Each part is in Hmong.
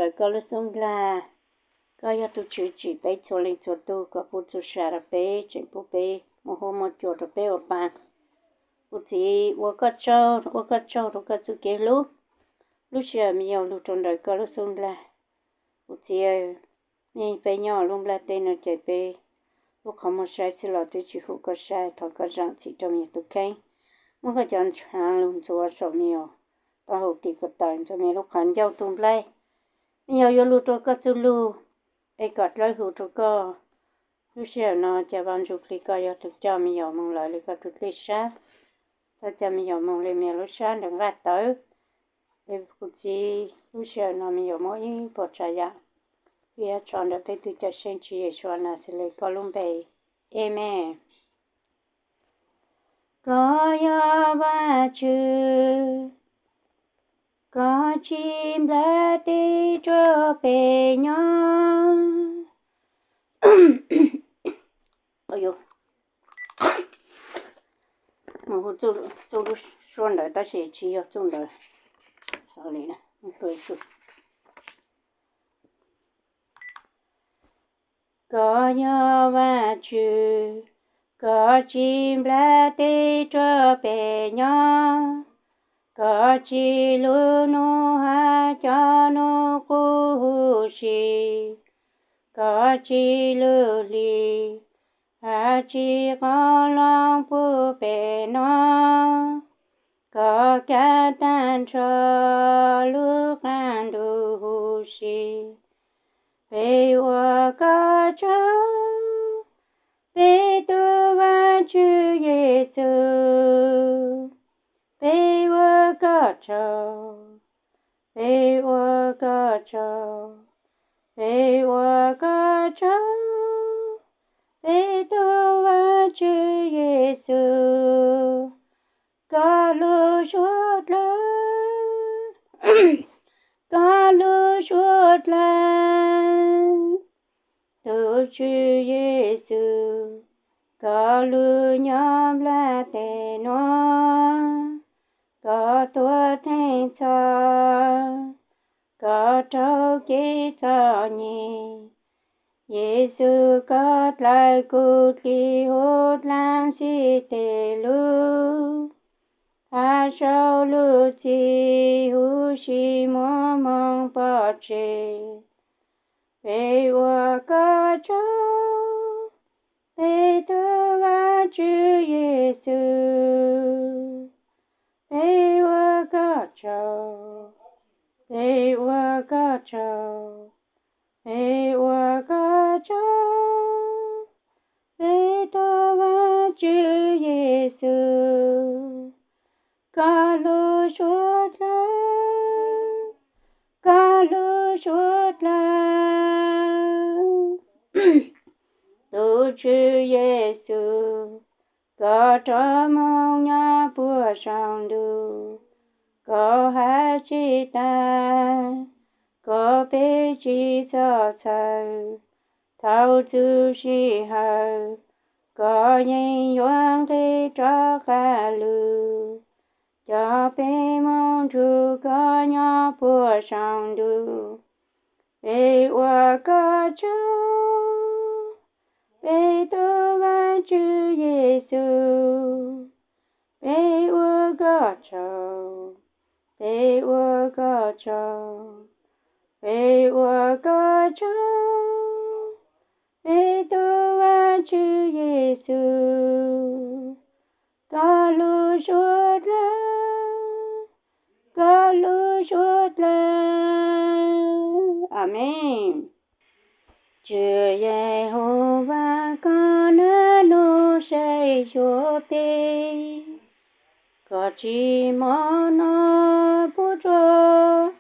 Ntawm koj lub xub nplag, koj yog tus tswv tsim peb txhua leej txhua tug kom pub txuj sa rau peb, tseem pub peb muaj huab muaj cua rau peb ua pa. Kuv txiv ua koj tsaug, ua koj tsaug rau koj txuj kev hlub. Lub sij hawm me nyuam lug rau ntawm koj lub xub nplag, kuv txiv, peb nyob lub nplaj teb no ces peb lub qhov muag saib xwb los twb tsis hum koj saib. Thov koj zaam txim rau me nyuam tus kheej, muab koj cov ntshaav lug ntxuav saum me nyuam taub hau tis ko taw, ntxuav me nyuam lub qhov ncauj tus nplaig. Me nyuam yuav lug rau koj txuj lug, es kom dlawb huv rau koj. Lub sij hawm no ces Vaj Ntsuj Plig koj yog tus coj me nyuam moog lawm li koj tug dlej sab, txhob coj me nyuam moog li me nyuam lub sab ntawm nqaj tawv. Es kuv txiv, lub sij hawm no me nyuam muaj ib puas tsav yam, peb yuav tso ntawm peb tug Cawmseej Tswv Yexus Naxales koj lub npe, amees. Koj yog Vajtswv, koj tsim nplaj teb ruaj pem nyob. Mus hu txuj lub suab ntawd tab sis tsis yog txuj ntawd. Xav li na, hu ib txuj. Koj yog Vajtswv, koj tsim nplaj teb ruaj pem nyob, koj tsim lub nub hab cov nub qub huv si, koj tsim lub hli hab tsim qoob loo puag pem no. Koj kav tag nrho lub qaab ntuj huv si. Peb ua koj tsaug, peb tug Vajtswv Yexus. Peb ua koj tsaug, peb ua koj tsaug, peb ua koj tsaug, peb tug Vajtswv Yexus. Koj lub suab dlawb, koj lub suab dlawb, tus Tswv Yexus. Koj lub nyob nplaj teb nuav, koj tuag theej txhoj, koj raug kev txom nyem. Yexus, koj dlaws kuv dlig huv dlaab xib teg lug, hab sau lub txim huv si muab moog pov tseg. Peb ua koj tsaug, peb tug Vajtswv Yexus. Peb ua koj tsaug, peb ua koj tsaug, peb ua koj tsaug, peb tug Vajtswv Yexus. Koj lub suab dlawb, koj lub suab dlawb, tus Tswv Yexus. Koj rov moog nyob puag saum ntuj, koj hab tsi tag, koj peb tsi txhob txhawj. Thaum txug sij hawm, koj yeej yuav nqis rov qab lug, coj peb moog nrug koj nyob puag saum ntuj. Peb ua koj tsaug, peb tug Vajtswv Yexus. Peb ua koj tsaug, peb ua koj tsaug, peb ua koj tsaug, peb tug Vajtswv Yexus. Koj lub suab dlawb, koj lub suab dlawb. Amees. Tswv Yehauvas, koj nab nub saib xyuas peb, koj tsim mov noj puab tsuaj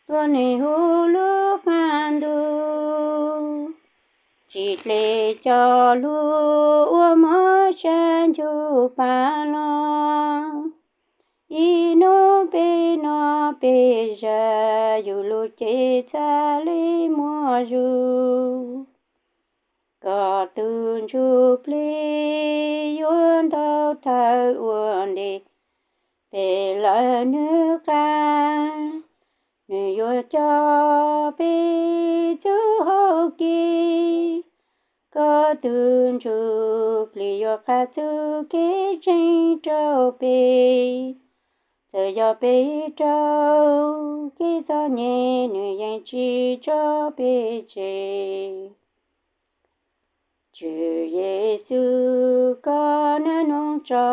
tuab neeg hu lub qaab ntuj, tsim dlej coj lug ua mov sab ncug pav los. Ib nub peb noj peb zag, yug lub cev txhaj le muaj zug. Koj tug ntsuj plig yuav ntau thawj ua ntej peb lawv nwg qaab. nws yuav coj peb txuj hau kev. Koj tus Ntsuj Plig yuav qha txuj kev tseeb rau peb. Txawm yog peb raug kev txom nyem, nws yeej tsis tso peb tseg. Tswv Yexus, koj naj noog tso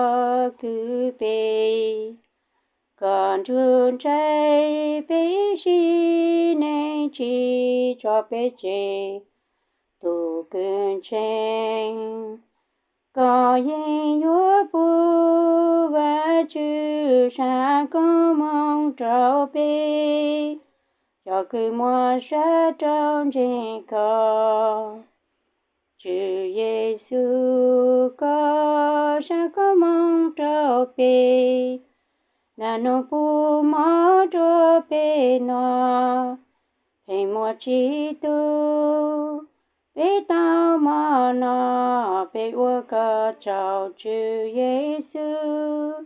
kwv peb, koj nrug nraim peb sim neej, tsis tso peb tseg. Tus kwv ntseeg, koj yeej yuav pub Vajtswv sab koob hmoov rau peb, cov kws muaj sab rau ntseeg koj. Tswv Yexus, koj sab koob hmoov rau peb, naj noog puv mov rau peb noj, pheej muaj tsis tu, peb tau mov noj, peb ua koj tsaug Tswv Yexus.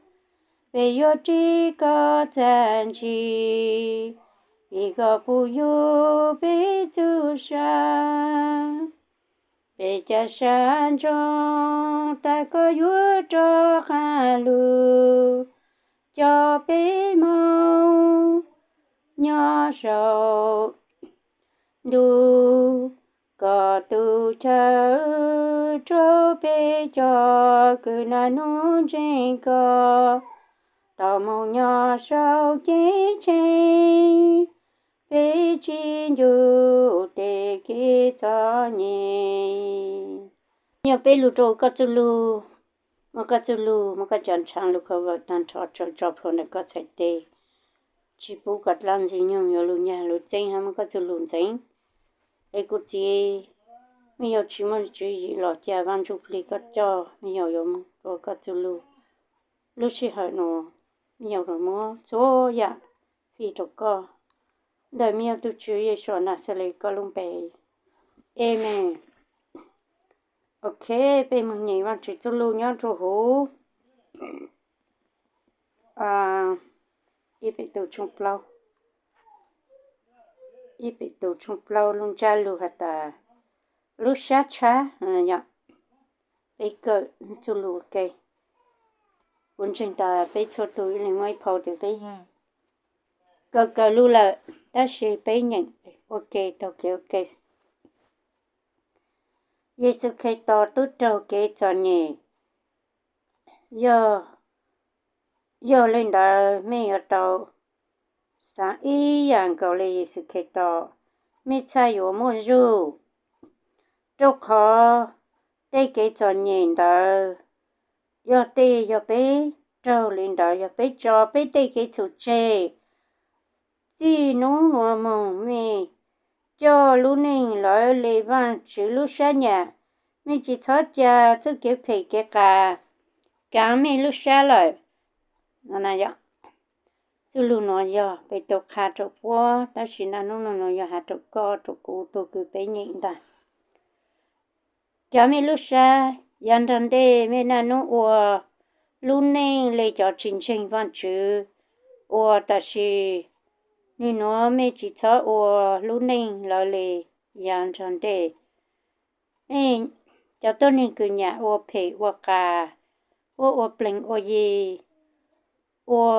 Peb yuav ris koj txaj ntsim, vim koj pub yug peb txuj sa. Peb cov sab ntsoov tas koj yuav rov qab lug, coj peb moog nyob saum ntuj koj tus chaw, rau peb cov kws naj noog ntseeg koj tau moog nyob saum ceeb tsheej, peb tsis ncu tej kev txom nyem. Yog peb lug rau koj txuj lug, muab koj txuj lug, muab koj cov ntshav lug khaws vawm tag nrho tso plhuav ntawm koj txhais tes, tsis pub kom dlaab ntxwg nyoog yuav lug nyag lug txeeb hab muab koj txuj lug ntxeev. Es kuv txiv, mej yog tsis muaj tswv yim los ca Vaaj Ntsuj Plig koj coj, mej yog yuav ua koj txuj lug. Lub sij hawm nuav, mej yog muab txhua yaam fij rau koj, ntawm mej yog tug Tswv Yexus Naxales koj lub npe. Amen. Ok, peb moog nyem Vaajtswv txuj lug nyob rua huv ib Petus tshooj plaub, ib Petus tshooj plaub lub ntsab lug has tas lub sab tshab. Peb kawm txuj lug ua ke. Kuv ntseeg tas peb txhua tug ib leeg muaj ib phau tes peb yeej kawm kawm lug lawm, tab sis peb nyeem ua ke taug kev ua ke. Yexus Khetos tub raug kev txom nyem, yog, yog le ntawd mej yuav tau xaav ib yaam nkaus le Yexus Khetos, mej txhaj yuav muaj zug. Rau qhov tej kev txom nyem ntawd yog tej, yog peb raug le ntawd, yog peb tso peb tej kev txhum tseg. Txij nub nuav moog mej coj lub neej lawv le Vaajtswv lub sab nyam, mej tsis txhob ca txuj kev phem kev qas kaav mej lub sab lawm. Txuj lug nuav yog Petus qha rau puab, tab sis naj nub nuav yog has rau koj rau kuv tug kws peb nyeem ntag. Cov mej lub sab, yav nraag ntej mej naj nub ua lub neej le cov tsis ntseeg Vaajtswv ua, tab sis nwg nuav mej tsis txhob ua lub neej lawv le yav nraag ntej. Mej cov tuab neeg kws nyam ua phem ua qas, puab ua pleeg ua yi, ua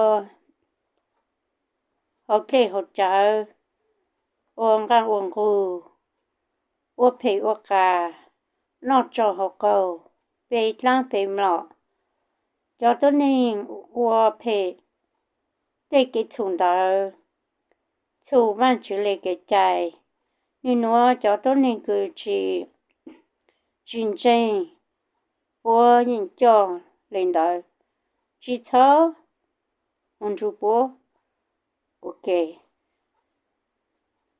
hauv dlej hauv cawv, ua nqaj ua nqug, ua phem ua qas, noj tso haus qaug, pe dlaab pe mlom. Cov tuab neeg ua phem tej kev txhum ntawd txhum Vaajtswv le kev cai. Nwg nuav cov tuab neeg kws tsis, tsis ntseeg, puab yeej coj le ntawd, tsis txhob ua nrug puab ua ke.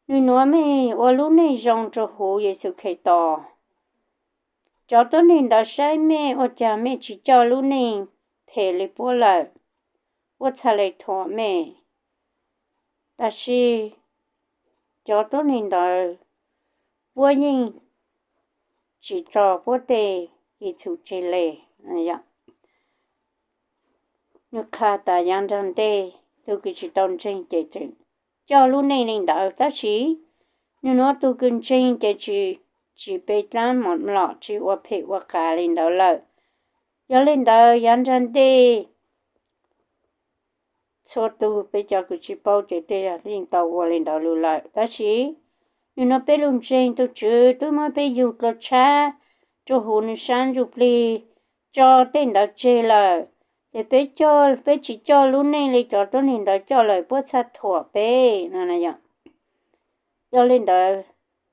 Nwg nuav mej ua lub neej zoo rua huv Yexus Khetos. Cov tuab neeg ntawd saib mej ua caag mej tsis coj lub neej phem le puab lawm, puab txhaj le thuam mej. Tab sis cov tuab neeg ntawd puab yeej tsis tso puab tej kev txhum tseg le. Nwg qha tas yav nraag ntej tug kws tsis tau ntseeg ces tseem coj lub neej li ntawd, tab sis nws nuav tus kws ntseeg ces tsis, tsis pe dlaab mom lom, tsis ua phem ua qas li ntawd lawm. Yog li ntawd yav nrag ntej txhua tug peb cov kws tsis paub ces tej yeej tau ua li ntawd lug lawm, tab sis nws nuav peb lug ntseeg tus Tswv twb muab peb yug dlua tshab rua huv nws sab ntsuj plig, tso tej ntawd tseg lawm, ces peb, peb tsis coj lub neej li cov tuab neeg ntawd coj lawm, puab txhaj thuam peb no. Yog li ntawd,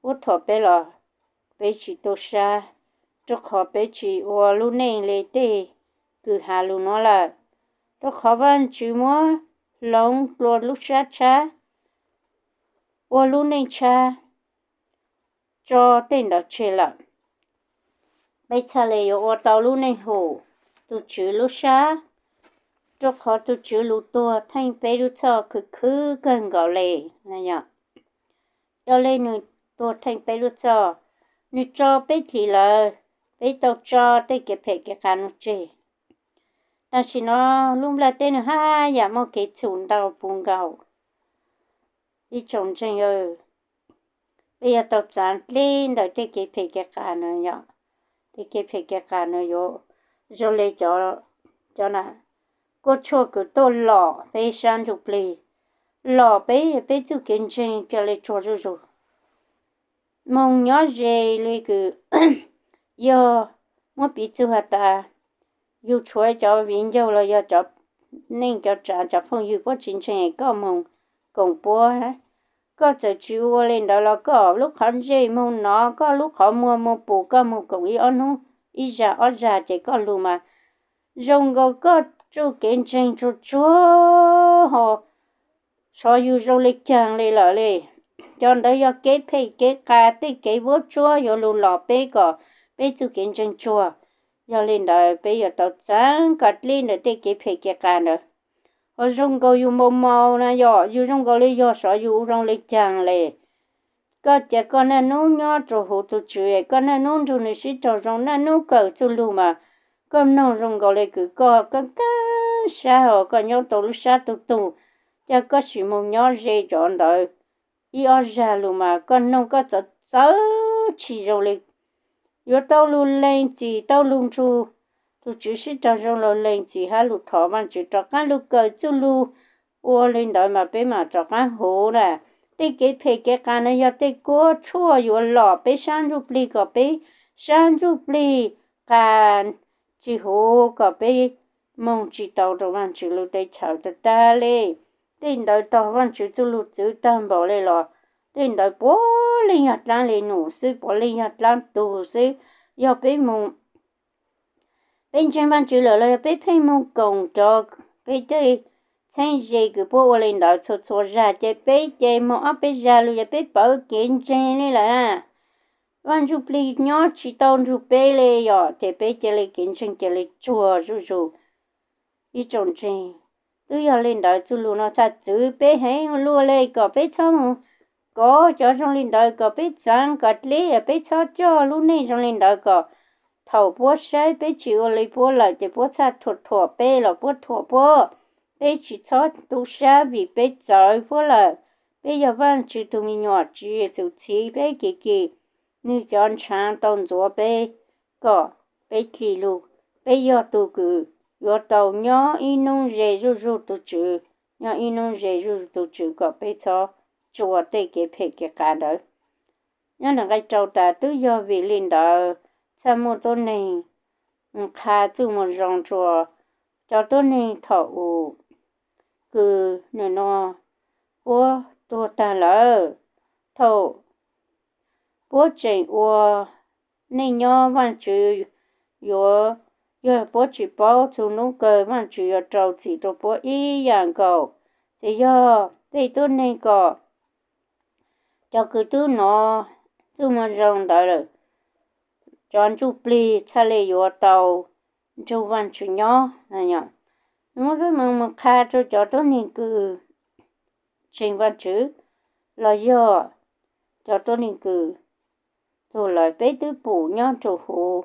puab thuam peb los peb tsis tu sab, rua qhov peb tsis ua lub neej li tej kws has lug nuav lawm, rua qhov Vaajtswv muab hloov dlua lub sab tshab, ua lub neej tshab, tso tej ntawd tseg lawm. Peb txhaj le yuav ua tau lub neej hum tus Tswv lub sab, rua qhov tus Tswv lug tuag theej peb lub txhoj khwv khwv kawg nkaus le. Yog le nws tuag theej peb lub txhoj, nws tso peb dlim lawm, peb tau tso tej kev phem kev qas nuav tseg. Tam sim no lub nplaj teb nws haj yam muaj kev txhum ntau puv nkaus. Ib tsoom ntseeg, peb yuav tau txaav dleb ntawm tej kev phem kev qas nuav. Tej kev phem kev qas nuav yuav zoo le cov, cov na, kuab tshuaj kws tuaj lom peb sab ntsuj plig, lom peb, peb txuj kev ntseeg ca le tsuag zuj zug. Moog nyob ze le kws yog muab piv txug has tas yug tshuav cov viv ncaus los yog cov neej cov tsav cov phooj ywg puab tsis ntseeg koj moog koom puab, koj txawm tsis ua le ntawd los koj lub qhov ntsej moog nov, koj lub qhov muag moog pum, koj moog koom ib ob hnub, ib zag ob zag ces koj lug mas zoo nkaus koj txuj kev ntseeg tsuag tsuag ho sov yug zoo le caag le lawm le. Cov ntawd yog kev phem kev qas, tej kev vuab tsuab yuav lug lom peb kom peb txuj kev ntseeg tsuag. Yog le ntawd peb yuav tau txaav kom dleb ntawm tej kev phem kev qas ntawd. Ho zoo nkaus yug npau mau na, yog yug zoo nkaus le yog sov yug zoo le caag le. Koj ca koj naj nub nyob rua huv tug Tswv, koj naj nub nrug nws sib raug zoo, naj nub kawm txuj lug mas koj noog zoo nkaus le kws koj kaab kaab sab hos koj nyob tau lub sab tug tug, ca koj sim moog nyob ze cov ntawd ib ob zag lug mas koj noog koj txawv txawv tsis zoo le. Yuav tau lug lees txim, tau lug nrug tug Tswv sib raug zoo lug lees txim hab lug thov Vaajtswv rov qaab lug kawm txuj lug. Ua le ntawd mas peb mam rov qaab huv na. Tej kev phem kev qas no yog tej kuab tshuaj yuav lom peb sab ntsuj plig kom peb sab ntsuj plig qas tsis huv, kom peb moog tsis tau rua Vaajtswv lub teb chaws tag tag le. Tej ntawd tog Vaajtswv txuj lug txwv tag npaum le los tej ntawd puav leej yog dlaab le num xwb, puav leej yog dlaab tug xwb. Yog peb moog, peb ntseeg Vaajtswv lawm los yog peb pheej moog koom cov peb tej txheeb ze kws puab ua le ntawd txhua txhua zag ces peb ces moog ob peb zag lug yog peb pawv kev ntseeg le lawm na. Vaaj Ntsuj Plig nyob tsis tau nrug peb le yom, ces peb ca le kev ntseeg ca le tsuag zuj zug. Ib tsoom ntseeg, twb yog le ntawd txuj lug no txhaj txwv peb heev luaj le kom peb txhob moog kov cov zoo le ntawd, kom peb txaav kom dleb, peb txhob coj lub neej zoo le ntawd kom thaum puab saib peb tsis ua le puab lawm ces puab txhaj thuam thuam peb los puab thuam puab. Peb tsis txhob tu sab vim peb txawv puab lawm. Peb yog Vaajtswv tug me nyuam, Tswv Yexus txhiv peb kis kis, nwg cov ntshaav tau ntxuav peb kom peb dlim lug. Peb yog tug kws yuav tau nyob ib nub ze zuj zug tug Tswv, nyob ib nub ze zuj zug tug Tswv kom peb txhob txua tej kev phem kev qas ntawd. Nyob nqe rau tas twb yog vim le ntawd txhaj muaj tuab neeg qha txuj moo zoo rua cov tuab neeg thaum u kws nwg no puab tuag tag lawm. Thaum puab tseem ua neej nyob Vaajtswv yuav, yog puab tsis paub txug nub kawg Vaajtswv yuav rau txim rua puab ib yaam nkaus. Ces yog tej tuab neeg kom cov kws twb nov txuj moo zoo ntawd lawm, cov ntsuj plig txhaj le yuav tau nrug Vaajtswv nyob. Nwg muab txuj moo mus qha rua cov tuab neeg kws ntseeg Vaajtswv los yog cov tuab neeg kws tuag lawm. Peb twb pum nyob rua huv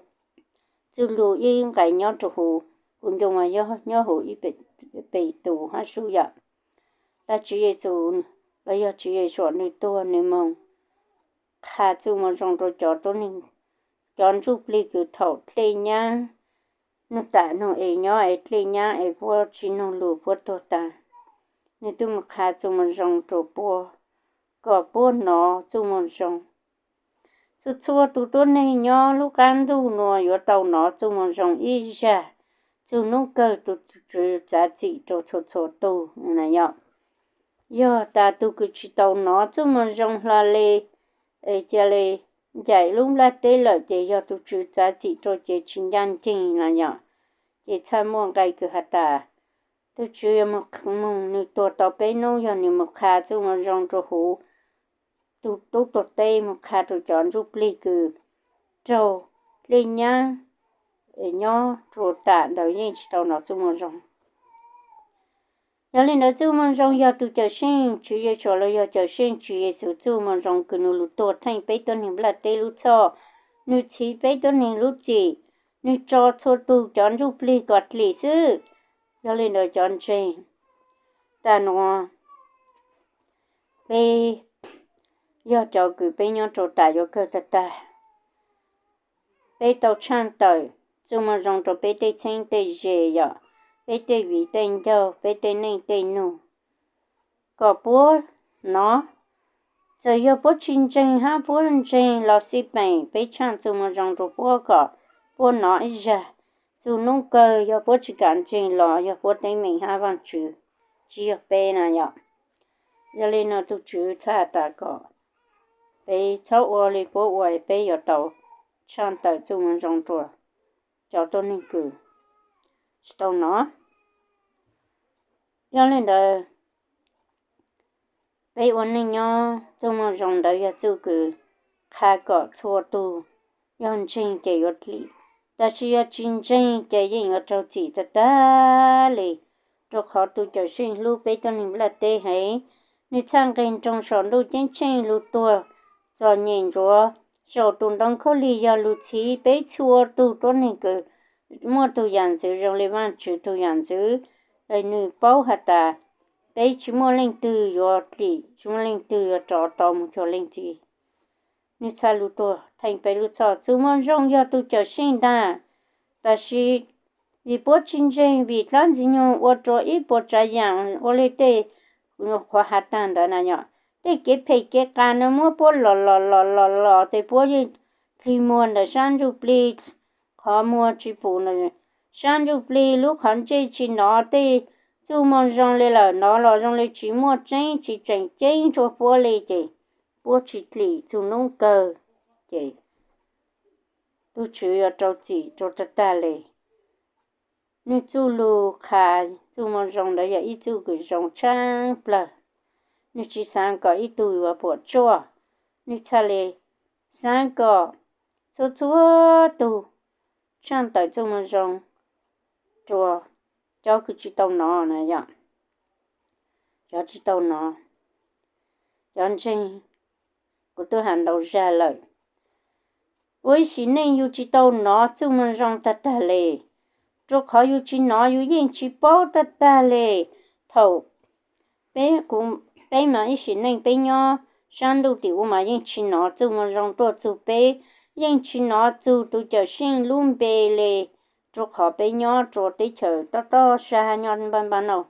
txuj lug ib nqes nyob rua huv, kuv nco mas yog nyob huv ib Petus hab sub yam. Tab Tswv Yexus los yog Tswv Yexus nws tuag nws moog qha txuj moo zoo rua cov tuab neeg, cov ntsuj plig kws thaum dlej nyab nug tam nug es nyob es dlej nyab es puab tsi nug lug puab tuag taag. Nws tub moog qha txuj moo zoo rua puab kom puab nov txuj moo zoo. Txhua txhua tug tuab neeg nyob lub qaab ntuj nuav yuav tau nov txuj moo zoo ib zag txug nub kawg tug Tswv txav txim rua txhua txhua tug. Yog tas tug kws tsi tau nov txuj moo zoo hlo le, es ca le ncaim lub nplaj teb lawm ces yog tug Tswv txav txim rua ces tsi ncaaj nceeg na yom. Ces txhaj muaj nqe kws has tas tug Tswv yuav moog, moog nws tuag tau peb nub yog nws moog qha txuj moo zoo rua huv tug tub tuag teb, moog qha rua cov ntsuj plig kws raug dlej nyab nyob rua tam ntawd yeej tsi tau nov txuj moo zoo. Yog le ntawd txuj moo zoo yog tug Cawm Seej, Tswv Yexus los yog Cawm Seej Tswv Yexus txuj moo zoo kws nws lug tuag theej peb tuab neeg nplaj teb lub txhoj, nws txhiv peb tuab neeg lub txim, nws tso txhua tug cov ntsuj plig kom dlim xwb. Yog le ntawd cov ntseeg, tam nuav peb yog cov kws peb nyob rua tam yuav kawg tag tag, peb tau tshaaj tawm txuj moo zoo rua peb tej txheeb tej ze yom, peb tej viv tej ncaug, peb tej neej tej nug, kom puab nov. Txawm yog puab tsi ntseeg hab puab ntseeg los xij peem, peb tshaaj txuj moo zoo rua puab kom puab nov ib zag. Txug nub kawg yog puab tsi kam ntseeg los yog puab teeb meem hab Vaajtswv, tsi yog peb na yom. Yog le nuav tug Tswv txhaj tas kom peb txhob ua le puab ua, peb yuav tau tshaaj tawm txuj moo zoo rua cov tuab neeg kws tsi tau nov. Yog le ntawd peb ua neej nyob txuj moo zoo ntawd yog txuj kws qha kom txhua tug, yog ntseeg ces yuav dlim, tab sis yog tsi ntseeg ces yeej yuav raug txim tag tag le. Rua qhov tug Cawm Seej hlub peb tuab neeg nplaj teb heev, nws txhaj nqeg nroog saum ntuj ceeb tsheej lug tuag txom nyem ntsuav saum tus ntoo khaub lig yog lug txhiv peb txhua tug tuab neeg kws muaj tug yam ntxwv zoo le Vaajtswv tug yam ntxwv. Nws paub has tas peb tsi muaj leej twg yuav dlim, tsi muaj leej twg yuav rov tau moog cuag leej txiv. Nws txhaj lug tuag theej peb lub txhoj. Txuj moo zoo yog tug Cawm Seej ntaag, tab sis vim puab tsi ntseeg, vim dlaab Ntxwg Nyoog ua rua ib puas tsav yaam ua le tej qhuav has taag ntawd na yom, tej kev phem kev qas nuav muab puab los los los los los tes puab yeej dlig muag ntawm saab ntsuj plig, qhov muag tsi pum sab ntsuj plig, lub qhov ntsej tsi nov tej txuj moo zoo le lawm, nov los zoo le tsi muaj tseeb tsi tseem ceeb rua puab le ces puab tsi dlim txug nub kawg ces tug Tswv yuav rau txim rua tag tag le. Nwg txuj lug qha txuj moo zoo ntawd yog ib txuj kws zoo tshaaj plawg. Nwg tsi xaav kom ib tug yuav puam tsuaj, nwg txhaj le xaav kom txhua txhua tug tshaaj tawm txuj moo zoo rua cov kws tsi tau nov na yom. Cov tsi tau nov, cov ntseeg, kuv tub has ntau zag lawm. Ua ib sim neej yug tsi tau nov txuj moo zoo tag tag le, rua qhov yug tsi nov yug yeej tsi paub tag tag le. Thaum peb, peb mas ib sim neej peb nyob saab ntuj tim ub mas yeej tsi nov txuj moo zoo tuaj txug peb, yeej tsi nov txug tus Cawm Seej lub npe le, rua qhov peb nyob rua teb chaws tob tob sab nyob npaj npaj nauj.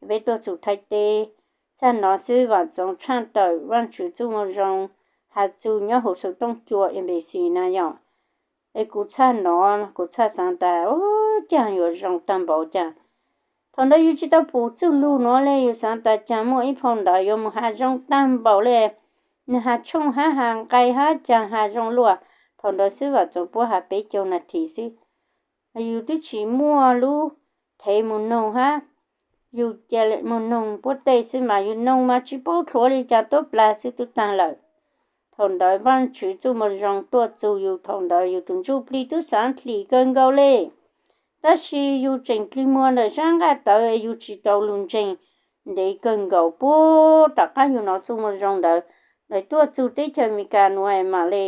Peb tuaj txug Thaib teb, txhaj nov xwb, Vaam Txoov tshaaj tawm Vaajtswv txuj moo zoo has txug nyob huv Xov Tooj Cua Embassy na yom. Es kuv txhaj nov, kuv txhaj xaav tas, caag yuav zoo taag npaum caag. Thaum ntawd yug tsi tau pum txuj lug nuav le, yug xaav tas caag muaj ib phau ntawv yuav moog has zoo taag npaum le, nwg has tshooj hab has nqai hab caag has zoo luaj. Thaum ntawd xwb Vaam Txoov puab has peb caug nas this xwb. Yug twb tsi muaj lub thev moog noog hab, yug ca le moog noog puab tej xwb mas yug noog mas tsi paub dlhuav le, caag tuab plag xwb tub taag lawm. Thaum ntawd Vaajtswv txuj moo zoo tuaj txug yug, thaum ntawd yug tus ntsuj plig tub xaav dlim kawg nkaus le. Tab sis yug tseem dlig muag ntawm saab nqaj tawv, yug tsi tau lug ntseeg ntev kawg nkaus. Puag tom qaab yug nov txuj moo zoo ntawd, lawv tuaj txug teb chaws Amelikas nuav mam le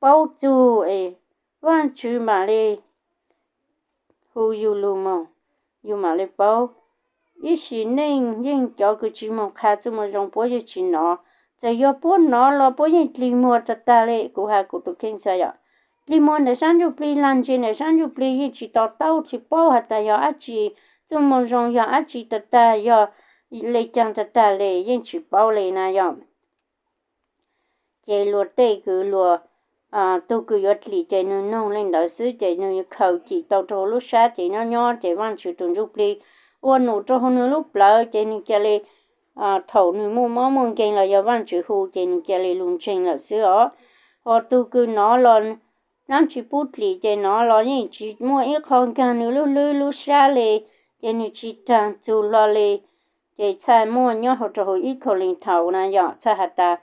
paub txug es Vaajtswv mam le hu yug lug moog, yug mam le paub ib sim neej yeej cov kws tsis moog qha txuj moo zoo puab yeej tsis nov. Txawm yog puab nov los puab yeej dlig muag tag tag li. Kuv has kuv tus kheej xwb yom, dlig muag ntawm sab ntsuj plig, lag ntse ntawm sab ntsuj plig yeej tsis to taub tsis paub has tas yog dab tsi txuj moo zoo, yog dab tsi tag tag, yog le caag tag tag li yeej tsis paub li na yom. Ces luag tej kws luag, tug kws yuav dlim ces nwg noog le ntawd xwb ces nwg khaws cim tau rau lub sab ces nyob nyob ces Vaajtswv tus ntsuj plig ua num rau hauv nwg lub plawv ces nwg ca le, thaum nwg muaj mob muaj nkeeg los yog Vaajtswv hu ces nwg ca le lug ntseeg lawm xwb os. Ho tug kws nov los dlaab tsi pub dlim ces nov los yeej tsis muaj ib qho nkaag nwg lub hlwb lub sab li, ces nwg tsis raag txug hlo li. Ces txhaj muaj nyob hauv rau hauv ib khau leej thaum na yom, txhaj has tas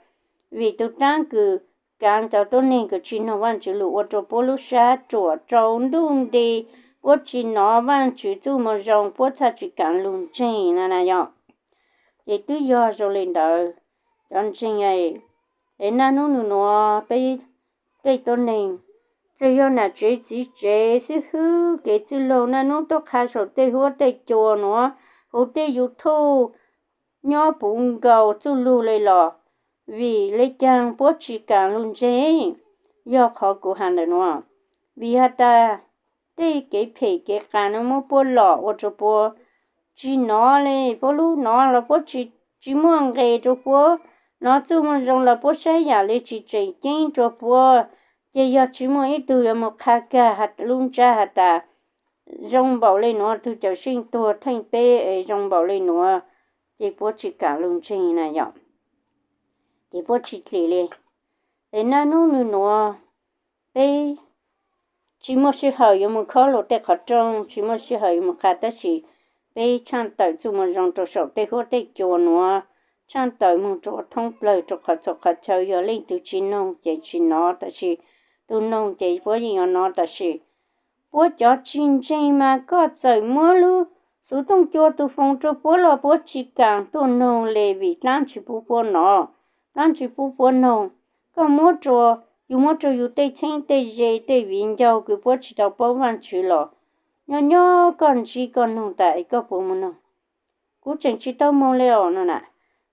vim tug dlaab kws kaav cov tuab neeg kws tsis noog Vaajtswv lug ua rau puab lub sab ruam rau ntuj nti, puab tsis nov Vaajtswv txuj moo zoo, puab txhaj tsis kaav lug ntseeg na na yom. Ces twb yog zoo li ntawd, cov ntseeg, es naj nub nub nuav peb tej tuab neeg, txawm yog nam tsev txiv tsev xib hwb kev txwj laug naj nub tuaj qha saum tej huab tej cua nuav, huv tej YouTube nyob puv nkaus txuj lug le los, vim le caag puab tsis kaav lug ntseeg? Yog qhov kuv has ntawm nuav, vim has tas tej kev phem kev qas nuav muab puab lom ua rau puab tsis nov li, puab lub nov los puab tsis muaj nqis rau puab, nov txuj moo zoo los puab saib yaam le tsis tseem ceeb rua puab. Ces yog tsis muaj ib tug yuav moog qha kag lub ntsab has tas zoo npaum le nuav, tug Cawmseej tuag theej peb es zoo npaum le nuav, ces puab tsis kaav lug ntseeg na yom. Ces puab tsis dlim li. Es naj nub nub nuav peb tsis muaj sij hawm yuav moog khob lug tej qhov rooj, tsis muaj sij hawm yuav moog qha, tab sis peb tshaaj tawm txuj moo zoo rau saum tej huab tej cua nuav, tshaaj tawm moog rua thoob plawg rua qhov txhua qhov chaw. Yog leej twg tsis noog ces tsis nov, tab sis tug noog ces puab yeej yuav nov. Tab sis puab cov tsis ntseeg mas koj txawm muab lub xuv tooj cua tug foos rua puab los puab tsis kaam tuaj noog le, vim dlaab tsi pub puab nov, dlaab tsi pub puab noog. Koj muab rua, yug muab rua yug tej txheeb tej ze tej viv ncaus kws puab tsis tau paub Vaajtswv los, nyob nyob koj ntsib koj noog tas es koj puas moog noog? Kuv tseem tsis tau moog le os no na.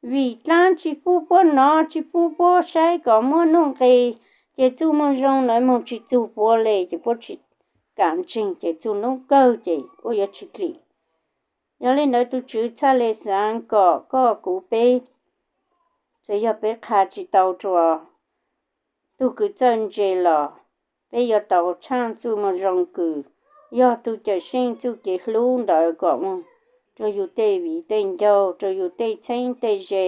Vim dlaab tsi pub puab nov, tsis pub puab saib kom muaj nuj nqis, ces txuj moo zoo ntawd moog tsis txug puab le, ces puab tsis kaam ntseeg, ces txug nub kawg ces ua yuav tsis dlim. Yog le ntawd tug Tswv txhaj le xaav kom koj kuv peb, txawm yog peb qha tsis tau rua tug kws txawj ntse los, peb yuav tau tshaaj txuj moo zoo kws yog tug Cawmseej txuj kev hlub ntawd kom moog rua yug tej viv tej ncaus, rua yug tej txheeb tej ze,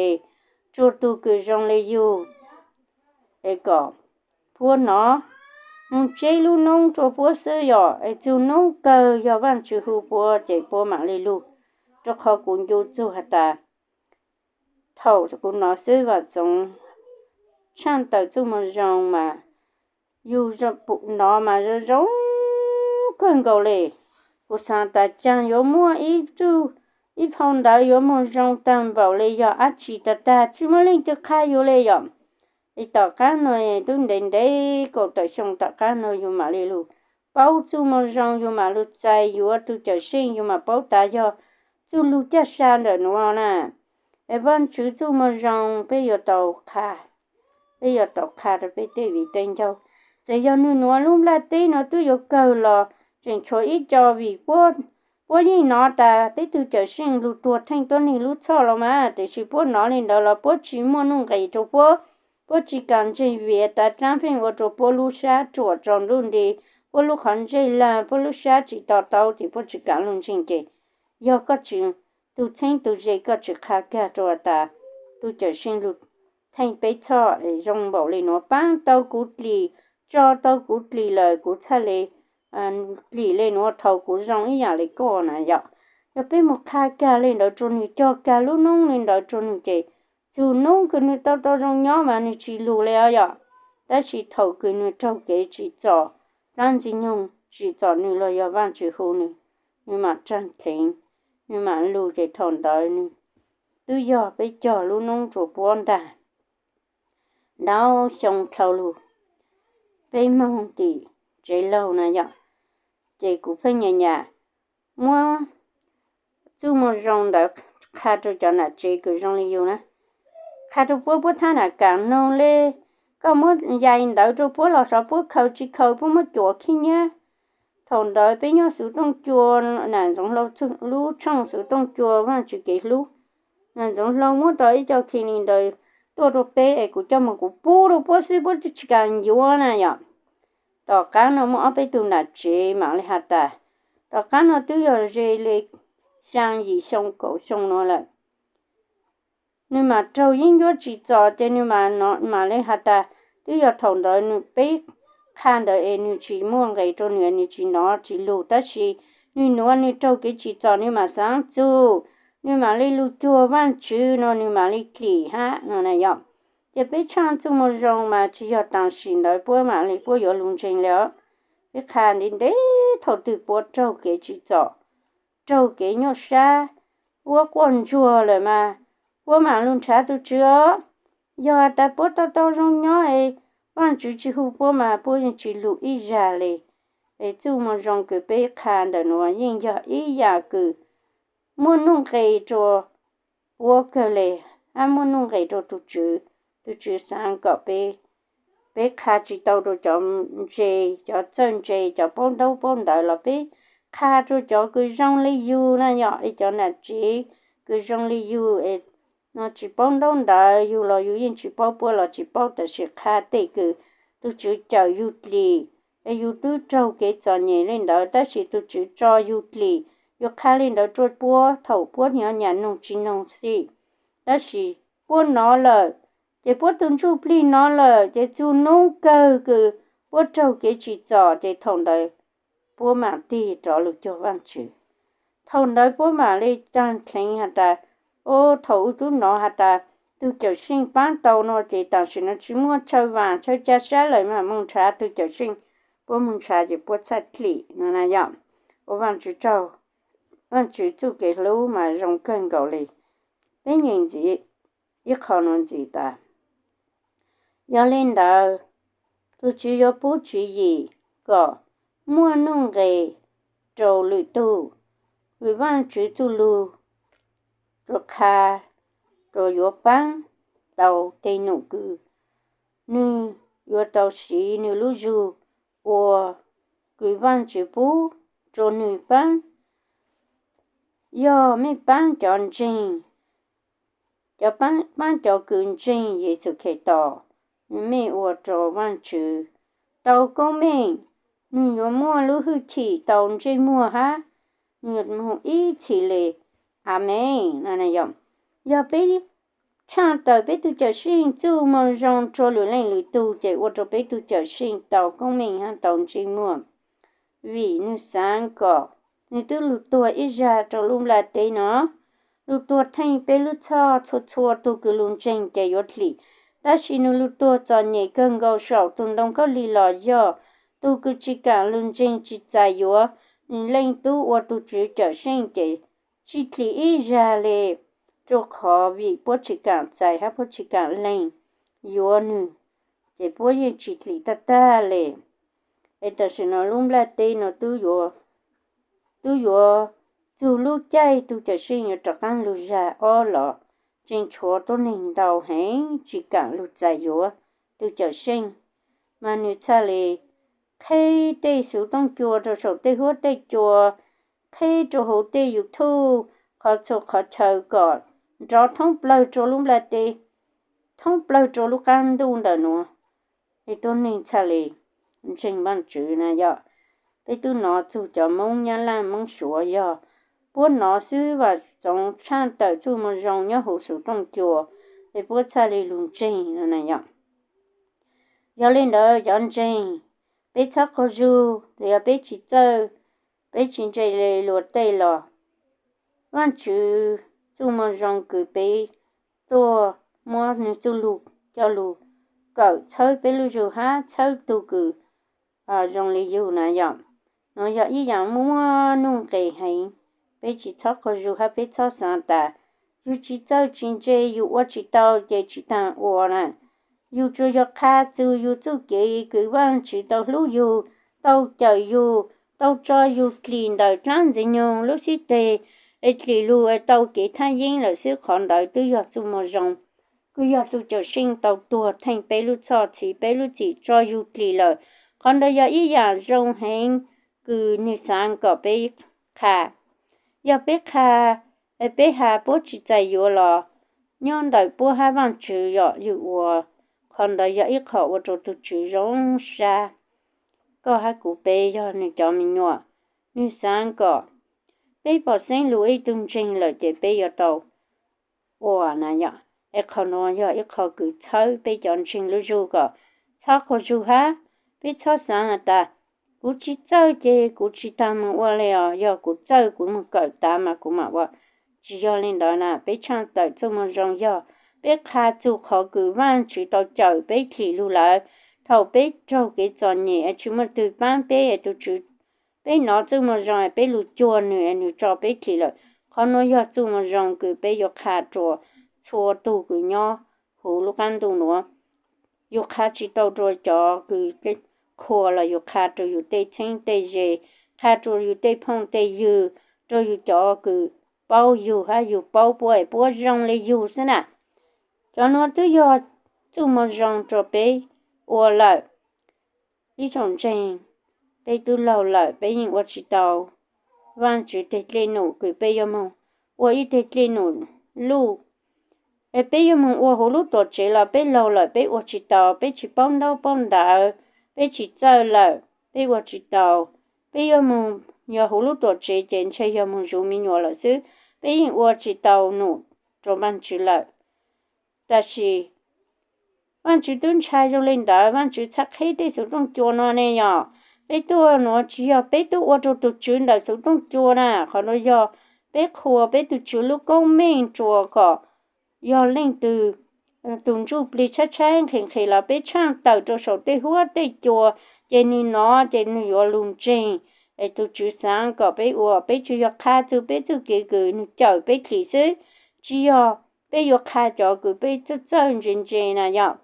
rua tug kws zoo le yug, es kom puab nov, moog tseb lub noob rua puab xwb yom. Es txug noob kawg yog Vaajtswv hu puab ces puab maam le lug, rua qhov kuv ncu txug has tas thaum kuv nov xwb Vam Txoov tshaaj tawm txuj moo zoo mas yug nov mas zoo zoo kawg nkaus le. Kuv xaav tas caag yuav muaj ib tug, ib phau ntawv yuav moog zoo taag npaum le yog dab tsi tag tag, tsis muaj leej twg qha yug le yom. Es tom qaab nuav tub ntev ntev kaum tawm xyoo tom qaab nuav yug maam le lug paub txuj moo zoo, yug maam lug txais yuav tug Cawmseej, yug maam paub tas yog txuj lug caj sa ntawm nuav na. Es Vaajtswv txuj moo zoo peb yuav tau qha, peb yuav tau qha rua peb tej viv tej ncaus. Txawm yog nwg nuav lub nplaj teb nuav twb yuav kawg los tseem tshuav ib co, vim puab yeej nov tas peb tug Cawmseej lug tuag theej tuab neeg lub txhoj los mas, tiam sis puab nov le ntawd los puab tsis muaj nuj nqis rua puab, puab tsis kaam ntseeg vim tas dlaab feej ua rua puab lub sab ruam tsaus ntuj nti, puab lub qhov ntsej lag, puab lub sab tsis to taub ces puab tsis kaam lug ntseeg. Ces yog koj tsis, tug txheeb tug ze koj tsis qha kag rua tas tug Cawmseej lug theej peb txhoj es zoo npaum le nuav, paab tau kuv dlim, tso tau kuv dlim lawm, kuv txhaj le dlim le nuav thaum kuv zoo ib yaam le koj na yom. Yog peb moog qha kag le ntawd rua nwg, cog kag lub noob le ntawd rua nwg ces txug noob kws nwg tau tau zoo nyob mas nwg tsis lug le os yom. Tab sis thaum kws nwg raug kev tsim txom, dlaab ntxwg nyoog tsim txom nwg los yog Vaajtswv hu nwg, nwg maam raag dleev, nwg maam lug ces thaum ntawd nwg twb yog peb cog lub noob rua puab ntaag. Ntau xyoo dlhau lug, peb moog tim tsev laug na yom, ces kuv pheej nyam nyam muab txuj moo zoo ntawd qha rau cov nam tsev kws zoo li yus na, qha rau puab, puab thab nam kam noog le, koj muab yais ntawv rau puab los xyov puab khaws tsis khaws, puab muab cuam khib nyiab. Thaum ntawd peb nyob Xuv Tooj Cua, nam Ntxoov Hlau lub tshooj Xuv Tooj Cua Vaajtswv kev hlub, nam Ntxoov Hlau muab tau ib co khi li ntawd tuaj rau peb es kuv coj moog kuv pub rau puab xwb, puab twb tsis kam yuav na yom. Tom qaab no muaj ob peb tug nam tsev mam li has tas, tom qaab no twb yog ze li xyaa yim xyoo kaum xyoo no lawm. Nwg mam raug yeeb ncuab tsim txom ces nwg mam li has tas, twb yog thaum ntawd nwg peb qha ntawd es nwg tsis muaj nqes rau nwg, nwg tsis nov tsis lug, tab sis nwg nuav nwg raug kev tsim txom nwg mam xaav txug, nwg mam li lug cuag Vaajtswv no nwg mam li dlim hab no na yom. Ces peb tshaaj txuj moo zoo mas tsis yog tam sim ntawd puab mam li puab yuav lug ntseeg li os. Peb qha ntev ntev thaum twg puab raug kev tsim txom, raug kev nyuaj sab, puab quaj ntsuag lawm mas puab mam lug nrhav tug Tswv os. Yog has tas puab tau tau zoo nyob es Vaajtswv tsis hu puab mas puab yeej tsis lug ib zag li. Es txuj moo zoo kws peb qha ntawm nuav yeej yog ib yam kws muaj nuj nqes rua puab kawg le, hab muaj nuj nqes rua tug Tswv. Tug Tswv xaav kom peb, peb qha tsis tau rua cov ntse, cov txawj ntse, cov paub ntaub paub ntawv los peb qha rua cov kws zoo li yug na yom, es cov nam tsev kws zoo li yug es no tsis paub ntaub ntawv, yug los yug yeej tsis paub, puab los tsis paub, tab sis qha tej kws tug Tswv cawm yug dlim, es yug twb raug kev txom nyem li ntawd tab sis tug Tswv tso yug dlim. Yug qha li ntawd rua puab thaum puab nyob nyam noog tsis noog xij, tab sis puab nov lawm, ces puab tug ntsuj plig nov lawm, ces txug nub kawg kws puab raug kev tsim txom ces thaum ntawd puab mam tig rov lug cuag Vaajtswv. Thaum ntawd puab mam li caag dheev has tas, o, thaum u tub nov has tas tug Cawm Seej paab tau no ces tam sim no tsis muaj chaw vaam chaw ca sab lawm mas moog nrhav tug Cawm Seej. Puab moog nrhav ces puab txhaj dlim no na yom. Ua Vaajtswv tsaug, Vaajtswv txuj kev hlub mas zoo kawg nkaus li. Peb nyeem ntxiv ib qho nuav ntxiv tas, yog li ntawd, tug Tswv yuav pub tswv yim kom muaj nuj nqes rua lwm tug kws Vaajtswv txuj lug rua qha rua yuav paab tau tej num kws nwg yuav tau siv nwg lub zug ua kws Vaajtswv pub rua nwg paab. Yog mej paab cov ntseeg, cov paab, paab cov kws ntseeg Yexus Khetos, mej ua rua Vaajtswv tau koob meej, nwg yuav muaj lub hwj chim tau ntsej muag hab nwg moog ib txhis le. Amees. Yog peb tshaaj tawm peb tug Cawm Seej txuj moo zoo rua lwm leej lwm tug ces ua rua peb tug Cawm Seej tau koob meej hab tau ntsej muag, vim nwg xaav kom nwg twb lug tuag ib zag rua lub nplaj teb no, lug tuag theej peb lub txhoj txhua txhua tug kws lug ntseeg ces yuav dlim. Tab sis nwg lug tuag txom nyem kawg nkaus saum tug ntoo khaub lig los yog tug kws tsis kaam lug ntseeg tsis txais yuav nwg leej tub ua tug Tswv Cawm Seej ces tsis dlim ib zag le, rua qhov vim puab tsis kaam txais hab puab tsis kaam lees yuav nwg, ces puab yeej tsis dlim tag tag le. Es tam sim no lub nplaj teb no twb yuav txug lub caij tug Cawm Seej yuav rov qaab lug zag ob los, tseem tshuav tuab neeg ntau heev tsis kaam lug txais yuav tug Cawm Seej, mas nwg txhaj le qheb tej xuv tooj cua rua saum tej huab tej cua, qheb rua huv tej YouTube, qhov txhua qhov chaw kom nrov thoob plawg rua lub nplaj teb, thoob plawg rua lub qaab ntuj ntawm nuav, es tuab neeg txhaj le ntseeg Vaajtswv na yom. Peb tub nov txug cov Moob Nyab Laaj Moob Suav yog puab nov xwb vam txoov tshaaj tawm txuj moo zoo nyob huv xuv tooj cua, es puab txhaj le lug ntseeg no na yom. Yog le ntawd cov ntseeg, peb txhob qaug zug, yog peb tsis txawj, peb tsis ntse le luag tej los Vaajtswv txuj moo zoo kws peb tuaj muab nwg txuj lug coj lug kawm txhawb peb lub zug hab txhawb tug kws zoo le yug na yom. Nuav yog ib yaam muaj nuj nqes heev, peb tsis txhob qaug zug hab peb txhob xaav tas yug tsis txawj tsis ntse yug ua tsis tau ces tsis taag ua na. Yug tsuas yog qha txug yug txuj kev kws Vaajtswv tau hlub yug, tau cawm yug, tau tso yug dlim ntawm dlaab ntxwg nyoog lub xib teg, es dlim lug tau kev thaj yeeb lawm xwb. Qhov ntawd twb yog Txuj Moo Zoo, kuj yog tus cawm seej tau tuag theej peb lub txhoj txhiv peb lub txim tso yug dlim lawm. Qhov ntawd yog ib yam zoo heev kws nwg xaav kom peb qha. Yog peb qha, peb has puab tsis txais yuav los nyob ntawm puab hab Vaajtswv yom, yug ua. Qhov ntawd yog ib qho ua rua tug Tswv zoo sab. Koj hab kuv peb yog nwg cov me nyuam, nwg xaav kom peb pom xeeb lug ib tug ntseeg lawm ces peb yuav tau ua na yom. Es qhov nuav yog ib qho kws txhawb peb cov ntseeg lub zug kom txhob qaug zug hab peb txhob xaav has tas kuv tsis txawj ces kuv tsis tas moog ua le os, yog kuv txawj kuv moog kawm tav mas kuv mam ua. Tsis yog le ntawd na, peb tshaaj tawm Txuj Moo Zoo yog peb qha txug qhov kws Vaajtswv tau cawm peb dlim lug lawm. Thaum peb raug kev txom nyem es tsis muaj twg paab peb es tug Tswv, peb nov Txuj Moo Zoo es peb lug cuag nwg es nwg tso peb dlim lawm. Qhov nuav yog Txuj Moo Zoo kws peb yuav qha rua txhua tug kws nyob huv lub qaab ntuj nuav. Yug qha tsis tau rua cov kws qhua los yug qha rua yug tej txheeb tej ze, qha rua yug tej phooj tej ywg, rua yug cov kws paub yug hab yug paub puab es puab zoo le yug xwb na. Cov nuav twb yog Txuj Moo Zoo rua peb ua lawm. Ib tsoom ntseeg, peb tub laug lawm peb yeej ua tsis tau Vaajtswv teg dlej num kws peb yuav moog ua ib teg dlej num luj. Es peb yuav moog ua huv lub tuam tsev los peb laug lawm peb ua tsis tau, peb tsis paub ntaub paub ntawv, peb tsis txawj lawm peb ua tsis tau. Peb yuav moog, yog huv lub tuam tsev ces ntshe yog moog zuv me nyuam lawm xwb, peb yeej ua tsis tau num rua Vaajtswv lawm. Tab sis Vaajtswv twb ntshai zoo le ntawd, Vaajtswv txhaj qheb tej xuv tooj cua no ne yom. Peb tuaj nuav tsis yog peb tuaj ua rua tug Tswv ntawm xuv tooj cua na, qhov nuav yog peb qhuas peb tug Tswv lub koob meej rua kom yog leej twg tug ntsuj plig tshaib tshaib nqhis nqhis los peb tshaaj tawm rua saum tej huab tej cua, ces nwg nov ces nwg yuav lug ntseeg. Es tug Tswv xaav kom peb ua, peb tsuas yog qha txug peb txuj kev kws nwg cawm peb dlim xwb, tsis yog peb yuav qha cov kws peb txawj txawj ntse ntse na yom.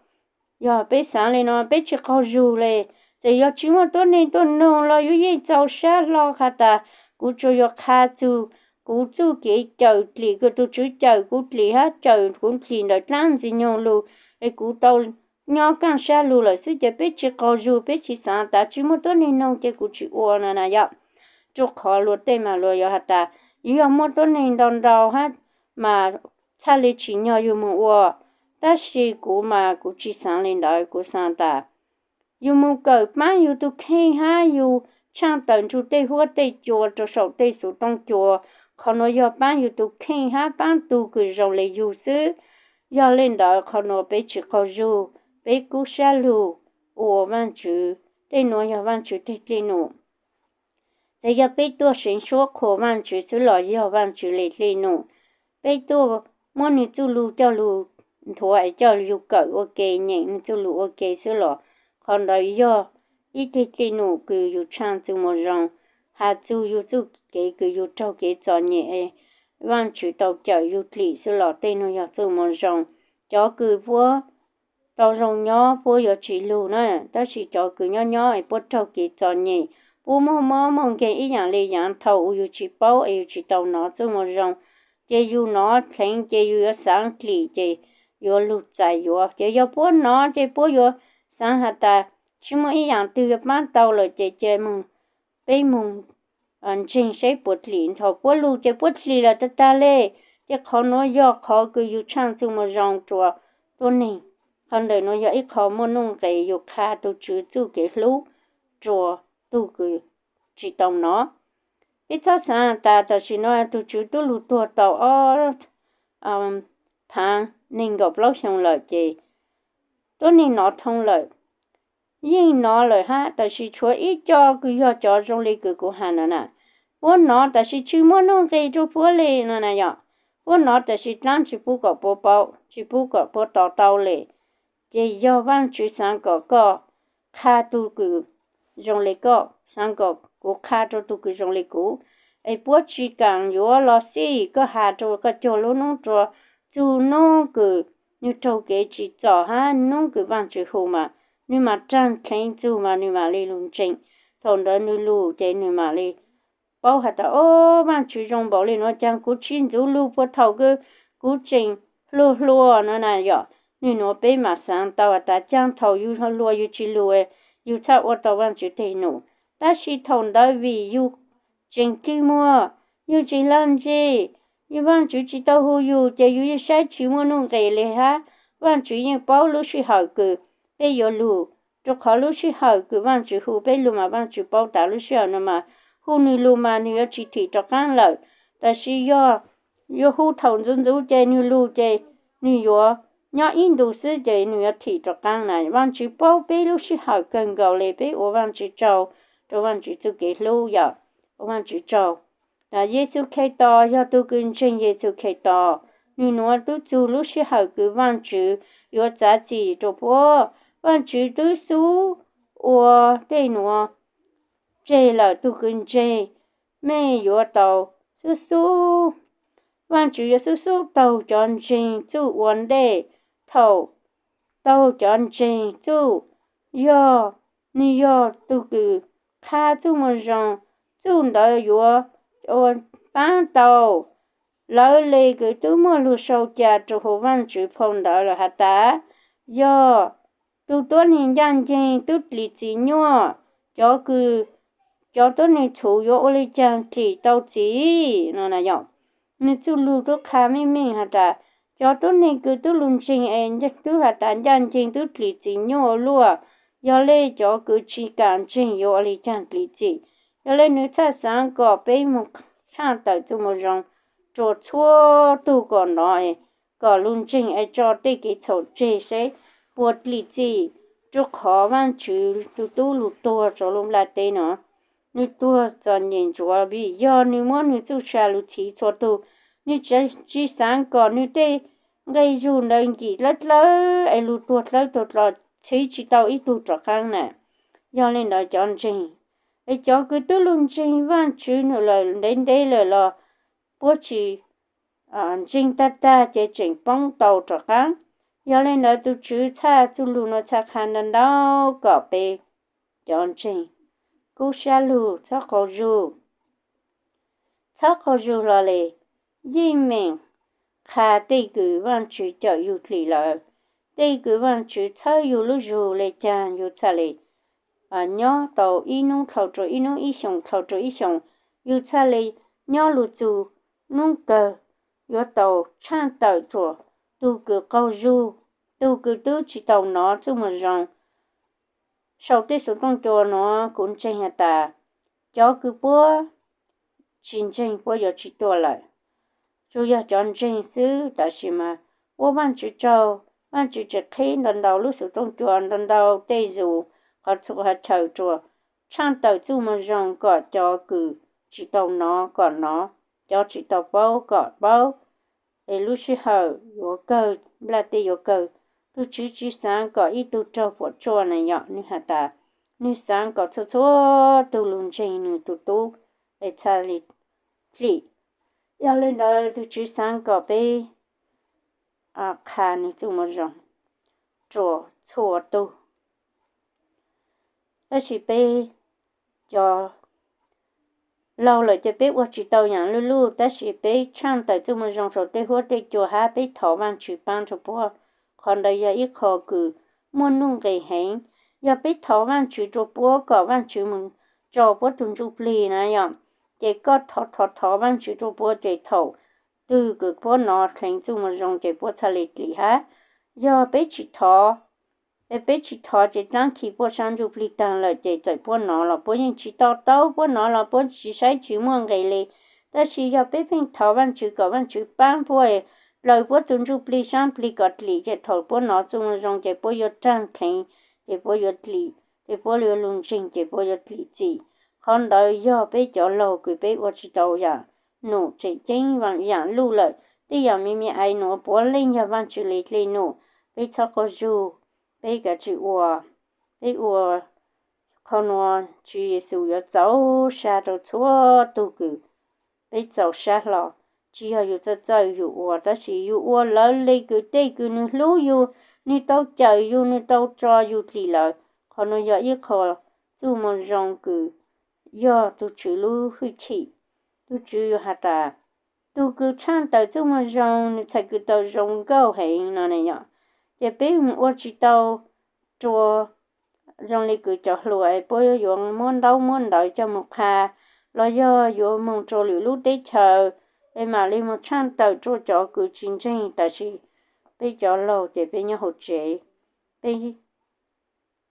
Yog peb xaav le nuav peb tsis qaug zug le. Txawm yog tsis muaj tuab neeg tuaj noog los yus yeej txaus sab hlo has tas kuv tsuas yog qha txug kuv txuj kev cawm dlim kws tug Tswv cawm kuv dlim hab cawm kuv dlim ntawm dlaab Ntxwg Nyoog lug, es kuv tau nyob kaaj sab lug lawm xwb ces peb tsis qaug zug, peb tsis xaav tas tsis muaj tuab neeg noog ces kuv tsis ua no na yom. Rua qhov luag tej mas luag yuav has tas yus yog muaj tuab neeg ntau ntau hab mas txhaj le tsim nyog yug moog ua. Tab sis kuv mas kuv tsis xaav le ntawd, kuv xaav tas yus moog kawm paab yus tug kheej hab yus tshaaj tawm nrug tej huab tej cua rua saum tej xuv tooj cua. Qhov nuav yog paab yus tug kheej hab paab tug kws zoo le yug xwb. Yog le ntawd qhov nuav peb tsis qaug zug, peb kub sab lug ua Vaajtswv, tej nuav yog Vaajtswv teg dlej num. Txawm yog peb tuaj seev suab qhuas Vaajtswv xwb los yog Vaajtswv le dlej num. Peb tuaj muab nwg txuj lug coj lug nthuav es coj yug kawm ua ke, nyeem nwg txuj lug ua ke xwb los qhov ntawd yog ib teg dlej num kws yug tshaaj txuj moo zoo, has txug yug txuj kev kws yug raug kev txom nyem, Vaajtswv tau cawm yug dlim xwb los tej nuav yog txuj moo zoo. Cov kws puab tau zoo nyob puab yuav tsis lug na, tab sis cov kws nyob nyob es puab raug kev txom nyem, puab muaj mob muaj nkeeg ib yaam le yaav thaum uas yug tsis paub es yug tsis tau nov txuj moo zoo, ces yug nov dheev ces yug yuav xaav dlim ces yuav lug txais yuav. Ces yog puab nov ces puab yuav xaav has tas tsis muaj ib yaam twg yuav paab tau lawm ces cia moog, peb moog ntseeg saib puas dlim. Thaum puab lug ces puab dlim lawm tag tag le. Ces qhov nuav yog qhov kws yug tshaaj txuj moo zoo rua tuab neeg. Qhov ntawm nuav yog ib qho muaj nuj nqes yug qha tug Tswv txuj kev hlub rua tug kws tsis tau nov. Peb txhob xaav tas tam sim no tug Tswv tub lug tuag tau ob phaav neeg nkaum plaub xyoo lawm ces tuab neeg nov dhau lawm. Yeej nov lawm hab, tab sis tshuav ib co kws yog cov zoo le kws kuv has no na. Puab nov tab sis tsis muaj nuj nqes rua puab le no na yom. Puab nov tab sis dlaab tsi pub kom puab paub, tsi pub kom puab to taub le. Ces yog Vaajtswv xaav kom koj qha tug kws zoo le koj, xaav kom kuv qha rua tug kws zoo le kuv, es puab tsi kaam yuav los xij, koj has rua koj cuag lub nub rua txug nub kws nwg raug kev tsim txom hab nub kws Vaajtswv hu mas nwg maam raag dheev txug mas nwg maam le lug ntseeg. Thaum ntawd nwg lug ces nwg maam le paub has tas, o, Vaajtswv zoo npaum le nuav caag kuv tsi ntxuv lug puag thaum kuv tseem hluas hluas no na yom. Nwg nuav peb maam xaav tau has tas caag thaum yug hluas yug tsi lug, yug txhaj ua tau Vaajtswv teg num. Tab sis thaum ntawd vim yug tseem dlwg muag, yug tseem laag ntseg, yug Vaajtswv tsi tau hu yug ces yug yeej saib tsi muaj nuj nqes le hab. Vaajtswv yeej paub lub sij hawm kws peb yuav lug, rua qhov lub sij hawm kws Vaajtswv hu peb lug mas Vaajtswv paub tas lub sij hawm nuav mas hu nwg lug mas nwg yuav tsi thim rov qaab lawm. Tab sis yog yuav hu thaum ntxuv ntxuv ces nwg lug ces nwg yuav nyob ib ntus xwb ces nwg yuav thim rov qaab na. Vaajtswv paub peb lub sij hawm kawg nkaus le, peb ua Vaajtswv tsaug rua Vaajtswv txuj kev hlub yom. Ua Vaajtswv tsaug. Yexus Khetos yog tug kws ntseeg Yexus Khetos, nwg nuav tub txug lub sij hawm kws Vaajtswv yuav txav txim rua puab. Vaajtswv twb xub ua tej nuav tseg lawm, tug kws ntseeg mej yuav tau xub xub, Vaajtswv yuav xub xub taug cov ntseeg txuj ua ntej. Thaum taug cov ntseeg txuj, yog nwg yog tug kws qha txuj moo zoo, txuj ntawd yuav paab tau lawv le kws tub muaj lug sau ca rua huv Vaajtswv phau ntawv lawm has tas, yog tug tuab neeg ncaaj nceeg tub dlim txim nyuaj, cov kws, cov tuab neeg txhuv yuav ua le caag dlim tau txim no na yom. Nwg txuj lug tub qha meej meej has tas, cov tuab neeg kws tub lug ntseeg es tub has tas ncaaj nceeg tub dlim txim nyuaj ua luaj, yog le cov kws tsi kaam ntseeg yuav ua le caag dlim txim. Yog le nwg txhaj xaav kom peb moog tshaaj tawm txuj moo zoo rua txhua tug kom nov, kom lug ntseeg es tso tej kev txhaum tseg seb puas dlim txim, rua qhov Vaajtswv tug tub lug tuag rua lub nplaj teb nuav. Nwg tuag txom nyem ntsuav vim yog nwg muab nwg txuj sa lug txhiv txhua tug. Nwg tsi xaav kom nwg tej nqe zug ntawd nkim dlawb dlawb es lug tuag dlawb tuag dlawb txhiv tsi tau ib tug rov qaab na. Yog le ntawd cov ntseeg, es cov kws tub lug ntseeg Vaajtswv nws lawm ntev ntev lawm los puab tsi ntseeg tag tag ces tseem poob tau rov qaab. Yog le ntawd tug Tswv txhaj txuj lug nuav txhaj qha ntau ntau kom peb cov ntseeg kub sab lug, txhob qaug zug. Txhob qaug zug hlo le, yeej meem qha tej kws Vaajtswv cawm yug dlim lawm, tej kws Vaajtswv txhawb yug lub zug le caag yug txhaj le nyob tau ib nub dlhau rua ib nub, ib xyoos dlhau rua ib xyoos, yug txhaj le nyob lug txug nub kawg yuav tau tshaaj tawm rua tug kws qaug zug, tug kws tub tsi tau nov txuj moo zoo. Sau tej xuv tooj cua nuav kuv ntseeg has tas, cov kws puab tsi ntseeg puab yuav tsi tuaj lawm. Tsuas yog cov ntseeg xwb, tab sis mas ua Vaajtswv tsaug, Vaajtswv tseem qhib ntau ntau lub xuv tooj cua, ntau ntau tej zug, qhov txhua qhov chaw rua tshaaj tawm txuj moo zoo kom cov kws tsi tau nov kom nov, cov tsi tau paub kom paub. Es lub sij hawm yuav kawg, nplaj teb yuav kawg, tug Tswv tsi xaav kom ib tug raug puam tsuaj na yom, nwg has tas nwg xaav kom txhua txhua tug lug ntseeg nwg tug tub es txhaj le dlim. Yog le ntawd tug Tswv xaav kom peb qha nwg txuj moo zoo rua txhua tug. Tab sis peb cov laug lawm ces peb ua tsis tau yaam luj luj, tab sis peb tshaaj tawm txuj moo zoo saum tej huab tej cua hab peb thov Vaajtswv paab rua puab. Qhov ntawd yog ib qho kws muaj nuj nqes heev. Yog peb thov Vaajtswv rua puab kom Vaajtswv moog tso puab tug ntsuj plig na yom, ces koj thov thov thov Vaajtswv rua puab ces thaum twg kws puab nov dleev txuj moo zoo ces puab txhaj le dlim hab. Yog peb tsis thov, peb tsis thov ces dlaab khi puab sab ntsuj plig taag lawm ces txawm puab nov los puab yeej tsis to taub, puab nov los puab tsis saib tsis muaj nqes le. Tab sis yog peb pheej thov Vaajtswv kom Vaajtswv paab puab, dlaws puab tug ntsuj plig sab plig kom dlim ces thaum puab nov txuj moo zoo ces puab yuav raag dleev, ces puab yuav dlim, ces puab yuav lug ntseeg ces puab yuav dlim txim. Qhov ntawd yog peb cov laug kws peb ua tsis tau yaam num tseem ceeb yaam luj lawm. Tej yaam me me ais nuav puav leej yog Vaajtswv le dlej num, peb txhob qaug zug, peb kav tsij ua, peb ua. Qhov nuav Tswv Yexus yuav txaus sab rau txhua tug kws peb txaus sab hlo. Tsis yog yus txawj txawj yus ua, tab sis yus ua lawv le kws tej kws nwg hlub yus, nwg tau cawm yus, nwg tau tso yus dlim lawm. Qhov nuav yog ib qho txuj moo zoo kws yog tus Tswv lub hwj chim. Tus Tswv yuav has tas, tus kws tshaj tawm txuj moo zoo nws txhais kws tau zoo nkauj heev no ne yom. Ces peb mus ua tsis tau rua zoo li kws cov hluas es puab yuav muab ntaub muab ntawv coj mus qha, los yog yuav moog rua lwm lub teb chaws es mam li mus tshaj tawm rua cov kws tsis ntseeg. Tab sis peb cov laug ces peb nyob hauv tsev, peb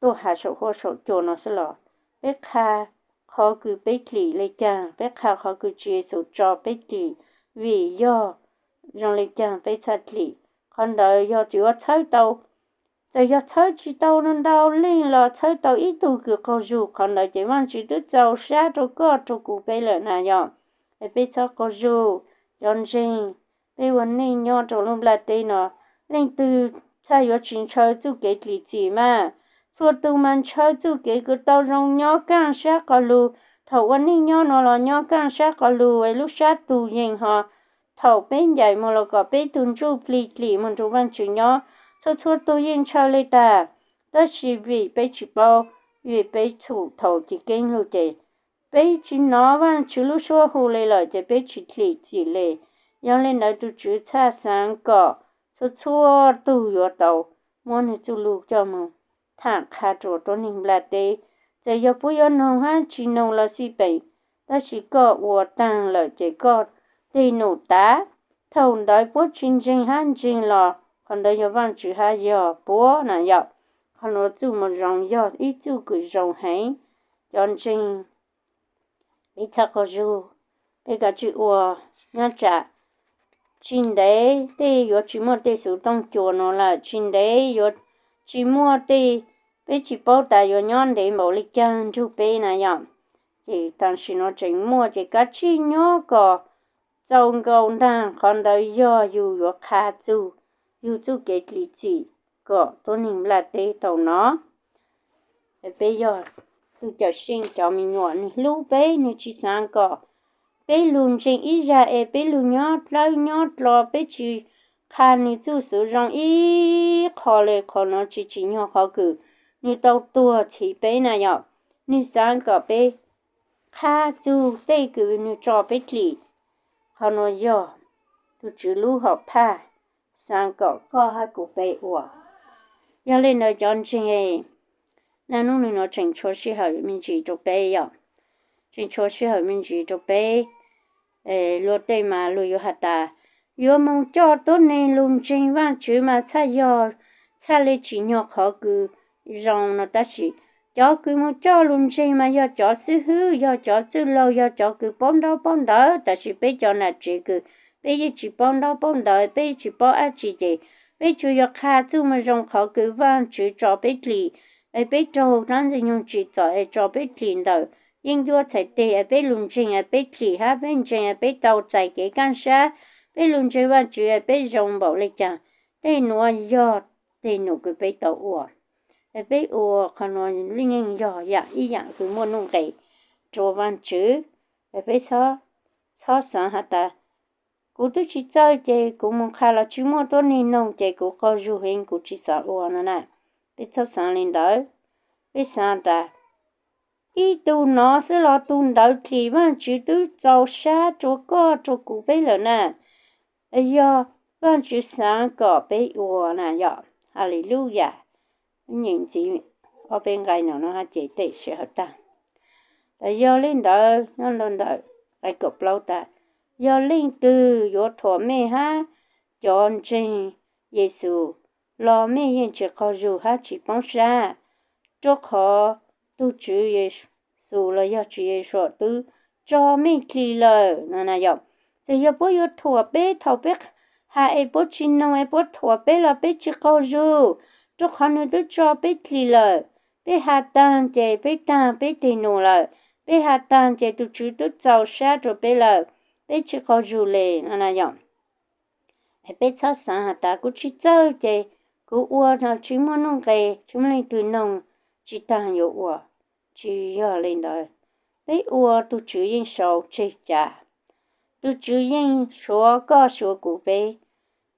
tuaj has saum huab saum cua no xwb los peb qha qhov kws peb dlim le caag, peb qha qhov kws Tswv Yexus tso peb dlim, vim yog zoo le caag peb txhaj dlim. Qhov ntawd yog txawm yuav txhawb tau, txawm yog txhawb tsis tau ntau leej los txhawb tau ib tug kws qaug zug, qhov ntawd ces Vaajtswv twb txaus sab rua koj rua kuv peb lawm na yom. Es peb txhob qaug zug, cov ntseeg, peb ua neej nyob rua lub nplaj teb no, leej twg txhaj yuav tsis ntshaw txuj kev dlim txim mas? Txhua tug mas ntshaw txuj kev kws tau zoo, nyob kaaj sab quas lug. Thaum ua neej nyob no los nyob kaaj sab quas lug es lub sab tug yeej ho, thaum peb ncaim moog los kom peb tug ntsuj plig dlim moog nrug Vaajtswv nyob. Txhua txhua tug yeej ntshaw le tag, tab sis vim peb tsis paub, vim peb txhum thaum ci keeb lug ces peb tsis nov Vaajtswv lub suab hu le lawm ces peb tsis dlim txim le. Yog le ntawd tus Tswv txhaj xaav kom txhua txhua tug yuav tau muab nwg txuj lug coj moog tham qha rua tuab neeg nplaj teb. Txawm yog puab yuav noog hab tsis noog los xij peem, tab sis koj ua taag lawm ces koj teg num tav. Thaum ntawd puab tsis ntseeg hab ntseeg los qhov ntawd yog Vaajtswv hab yog puab na yom. Qhov nuav txuj moo zoo yog ib txuj kws zoo heev. Cov ntseeg, peb txhob qaug zug, peb kav tsij ua, nyob tsam tsis ntev tej yuav tsis muaj tej xuv tooj cua nuav lawm, tsis ntev yuav tsis muaj tej, peb tsis paub tas yuav nyob ntev npaum le caag nrug peb na yom. Ces tam sim no tseem muaj ces kav tsij nyob kom txaus nkaus ntaag. Qhov ntawd yog yug yuav qha txug yug txuj kev dlim txim kom tuab neeg nplaj teb tau nov. Peb yog tug cawm seej, cov me nyuam nwg hlub peb, nwg tsis xaav kom peb lug ntseeg ib zag es peb lug nyob dlawb nyob dlo, peb tsis qha nwg txuj xuv zoo ib qho le. Qhov nuav tsis tsim nyog qhov kws nwg tau tuag txhiv peb na yom. Nwg xaav kom peb qha txug tej kws nwg tso peb dlim. Qhov nuav yog tug Tswv lub hom phaj xaav kom koj hab kuv peb ua. Yog le ntawd cov ntseeg, naj nub nwg nuav tseem tshuav sij hawm me ntsis rua peb yom, tseem tshuav sij hawm me ntsis rua peb. Luag tej mas luag yuav has tas, yuav moog coj tuab neeg lug ntseeg Vaajtswv mas txhaj yog, txhaj le tsim nyog qhov kws zoo no, tab sis cov kws moog coj lug ntseeg mas yog cov xib hwb, yog cov txwj laug, yog cov kws paub ntaub paub ntawv, tab sis peb cov nam tsev kws peb yeej tsis paub ntaub paub ntawv, peb yeej tsis paub dab tsi ces peb tsuas yog qha txuj moo zoo qhov kws Vaajtswv tso peb dlim, es peb raug dlaab Ntxwg Nyoog tsim txom es tso peb dlim ntawm yeeb ncuab txhais teg, es peb lug ntseeg es peb dlim hab peb ntseeg es peb tau txais kev kaaj sab, peb lug ntseeg Vaajtswv es peb zoo npaum le caag. Tej nuav yog tej num kws peb tau ua. Es peb ua qhov nuav yeej yog yaam ib yaam kws muaj nuj nqes rua Vaajtswv. Es peb txhob xaav has tas, kuv twb tsis txawj ces kuv moog qha los tsis muaj tuab neeg noog ces kuv qaug zug heev, kuv tsis xaav ua no na. Peb txhob xaav le ntawd. Peb xaav tas, ib tug nov xwb los tug ntawd dlim Vaajtswv twb txaus sab rua koj rua kuv peb lawm na. Yog Vaajtswv xaav kom peb ua na yom. Haleluyas. Nyeem ntxiv ob peb nqai no no hab ces tej sij hawm tag. Yog le ntawd nyob ntawm nqai kaum plaub tas, yog leej twg yuav thuam mej hab cov ntseeg Yexus los mej yeej tsis qaug zug hab tsis poob sab, rua qhov tug Tswv Yexus los yog Tswv Yexus twb tso mej dlim lawm no na yom. Txawm yog puab yuav thuam peb thaum peb has es puab tsis noog es puab thuam peb los peb tsis qaug zug, rua qhov nwg twb tso peb dlim lawm. Peb has taag ces peb taag, peb teg num lawm. Peb has taag ces tug Tswv twb txaus sab rua peb lawm, peb tsis qaug zug le no na yom. Peb txhob xaav has tas kuv tsis txawj ces kuv ua no tsis muaj nuj nqes, tsis muaj leej twg noog, tsis taag yuav ua. Tsis yog le ntawd. Peb ua tug Tswv yeej sau tseg cas, tug Tswv yeej suav koj suav kuv peb.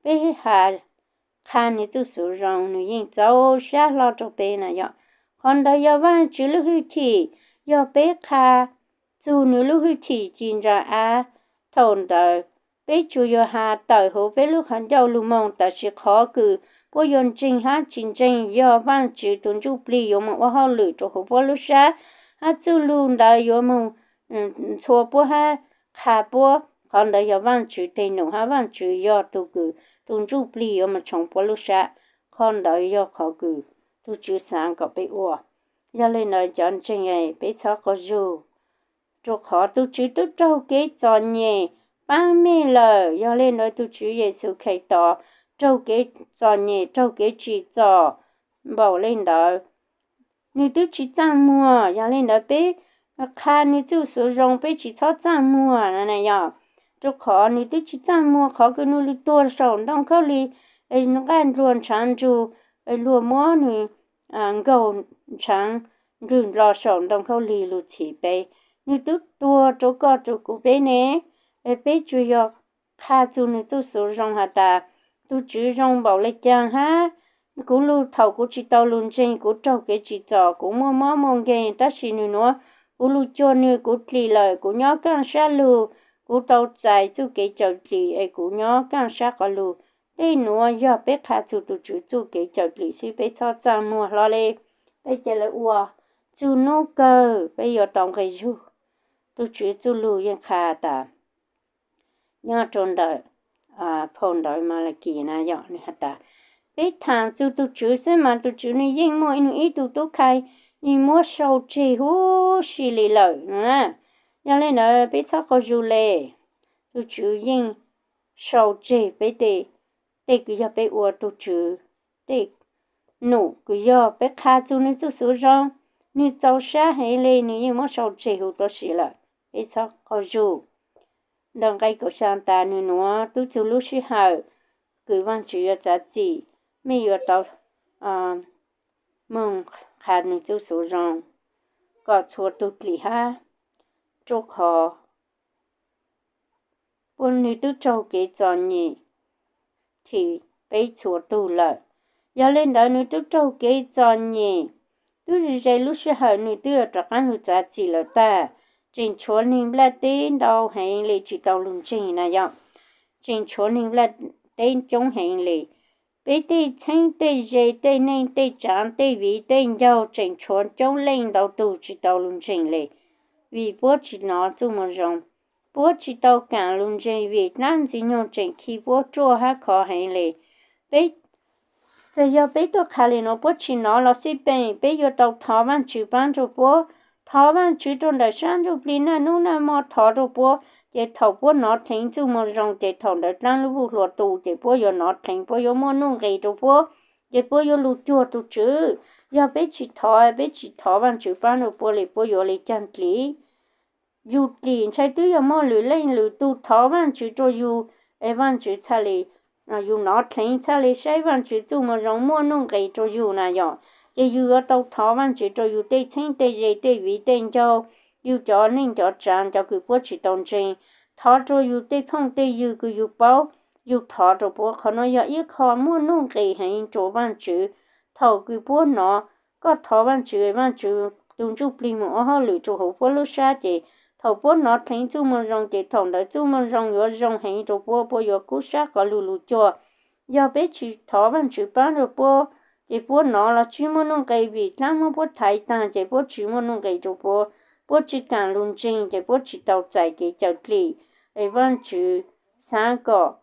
Peb has, qha nwg txuj xuv zoo nwg yeej txaus sab hlo rua peb na yom. Qhov ntawd yog Vaajtswv lub hwj chim, yog peb qha txug nws lub hwj chim ci ntsa av. Thaum ntawd peb tsuas yog has tawm huv peb lub qhov ncauj lug moog, tab sis qhov kws puab yuav ntseeg hab tsis ntseeg yog Vaajtswv tug Ntsuj Plig yuav moog ua hauj lwm rua huv puab lub sab, hab txuj lug ntawd yuav moog ntxhua puab hab qha puab. Qhov ntawd yog Vaajtswv teg num hab Vaajtswv yog tug kws tug Ntsuj Plig yuav moog tshoov puab lub sab. Qhov ntawd yog qhov kws tug Tswv xaav kom peb ua. Yog le ntawd cov ntseeg, peb txhob qaug zug, rua qhov tug Tswv tub raug kev txom nyem paab mej lawm. Yog le ntawd tug Tswv Yexus Khetos raug kev txom nyem, raug kev tsim txom npaum le ntawd, nwg twb tsis txaaj muag. Yog le ntawd peb qha nwg txuj xuv zoo, peb tsis txhob txaaj muag na yog, rua qhov nwg twb tsis txaaj muag. Qhov kws nwg lug tuag saum ntoo khaub lig, nqaj nruag ntshaav nrug, luag muab nwg nkaug ntshaav nrug nlo saum ntoo khaub lig lug txhiv peb, nwg twb tuag rua koj rua kuv peb ne. Peb tsuas yog qha txug nwg txuj xuv zoo has tas, tug Tswv zoo npaum le caag hab. Kuv lug thaum kuv tsis tau lug ntseeg, kuv raug kev tsim txom, kuv muaj mob muaj nkeeg, tab sis nwg nuav kuv lug cuag nwg, kuv dlim lawm, kuv nyob kaaj sab lug, kuv tau txais txuj kev cawm dlim es kuv nyob kaaj sab quas lug. Tej nuav yog peb qha txug tug Tswv txuj kev cawm dlim xwb, peb txhob txaaj muag hlo le. Peb ca le ua, txug nub kawg peb yuav tau nqe zug. Tug Tswv txuj lug yeej qha tas, nyob rua ntawm phau ntawv Malakis na yog nwg has tas, peb thaam txug tug Tswv xwb mas tug Tswv nwg yeej muaj nwg ib tug tub khai, nwg muab sau tseg huv si le lawm na. Yog le ntawd peb txhob qaug zug le, tug Tswv yeej sau tseg peb tej, tej kws yog peb ua tug Tswv tej num kws yog peb qha txug nwg txuj xuv zoo, nwg txaus sab heev le, nwg yeej muab sau tseg huv tuab si lawm. Peb txhob qaug zug. Ntawm nqe kaum xya tas, nwg nuav tub txug lub sij hawm kws Vaajtswv yuav txav txim, mej yuav tau moog qha nwg txuj xuv zoo kom txhua tug dlim hab, rua qhov puab nwg twb raug kev txom nyem thim peb txhua tug lawm. Yog le ntawd nwg twb raug kev txom nyem, twb ze lub sij hawm nwg twb yuav rov qaab lug txav txim lawm tag, tseem tshuav neeg nplaj teb ntau heev le tsis tau lug ntseeg na yog, tseem tshuav neeg nplaj teb coob heev le. Peb tej txheeb tej ze, tej neej tej tsaav, tej viv tej ncaus tseem tshuav coob leej ntau tug tsis tau lug ntseeg le, vim puab tsis nov txuj moo zoo. Puab tsis tau kaam lug ntseeg vim dlaab Ntxwg Nyoog tseem khi puab ruaj hab khov heev le. Peb, txawm yog peb tuaj qha le nuav puab tsis nov los xij peem, peb yuav tau thov Vaajtswv paab rua puab. Thov Vaajtswv rua ntawm sab ntsuj plig naj nub naj mo thov rua puab, ces thaum puab nov dleev txuj moo zoo ces thaum ntawd dlaab lub vuj hlua tu ces puab yuav nov dleev, puab yuav muaj nuj nqis rua puab, ces puab yuav lug cuag tug Tswv. Yog peb tsis thov, peb tsis thov Vaajtswv paab rua puab le puab yuav le caag dlim? Yug dlim ntshai twb yog muaj lwm leej lwm tug thov Vaajtswv rua yug, es Vaajtswv txhaj le, yug nov dleev txhaj le saib Vaajtswv txuj moo zoo muaj nuj nqis rua yug na yog. Ces yug yuav tau thov Vaajtswv rua yug tej txheeb tej ze, tej viv tej ncaus, yug cov neej cov tsaav, cov kws puab tsis tau ntseeg, thov rua yug tej phooj tej ywg kws yug paub, yug thov rua puab. Qhov nuav yog ib qho muaj nuj nqis heev rua Vaajtswv. Thaum kws puab nov koj thov Vaajtswv, Vaajtswv tug ntsuj plig moog ua hauj lwm rua huv puab lub sab, ces thaum puab nov dleev txuj moo zoo ces thaum ntawd txuj moo zoo yuav zoo heev rua puab, puab yuav kub sab quas lug lug cuag. Yog peb tsis thov Vaajtswv paab rua puab, ces puab nov los tsis muaj nuj nqis, vim dlaab muab puab thaiv taag ces puab tsis muaj nuj nqis rua puab. Puab tsis kaam lug ntseeg ces puab tsis tau txais kev cawm dlim. Es Vaajtswv xaav kom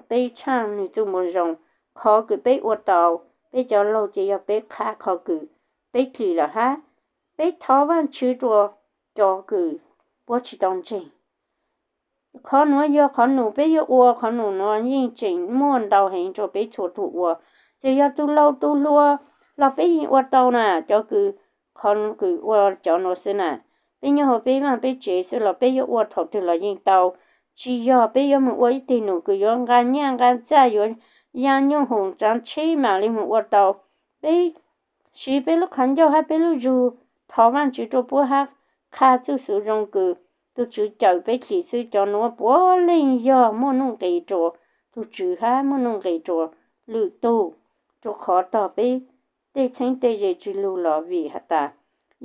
peb tshaaj nwg txuj moo zoo. Qhov kws peb ua tau, peb cov laug ces yog peb qha qhov kws peb dlim lawm hab peb thov Vaajtswv rua cov kws puab tsis tau ntseeg. Qhov nuav yog qhov num peb yuav ua, qhov num nuav yeej tseem muaj ntau heev rua peb txhua tug ua. Txawm yog tug laug tug hluas los peb yeej ua tau na, cov kws, qhov kws ua cov nuav xwb na. Peb nyob huv peb vaaj peb tsev xwb los peb yuav ua thaum twg los yeej tau. Tsis yog peb yuav moog ua ib teg num kws yuav nqaa nyaj nqaa txaj, yuav yaa nyuj hoom tsaav tsheb mam li moog ua tau. Peb siv peb lub qhov ncauj hab peb lub zug thov Vaajtswv rua puab hab qha txuj xuv zoo kws tug Tswv cawm peb dlim xwb. Cov nuav puav leej yog muaj nuj nqis rua tug Tswv hab muaj nuj nqis rua lwm tug, rua qhov tog peb tej txheeb tej ze tsi lug los vim has tas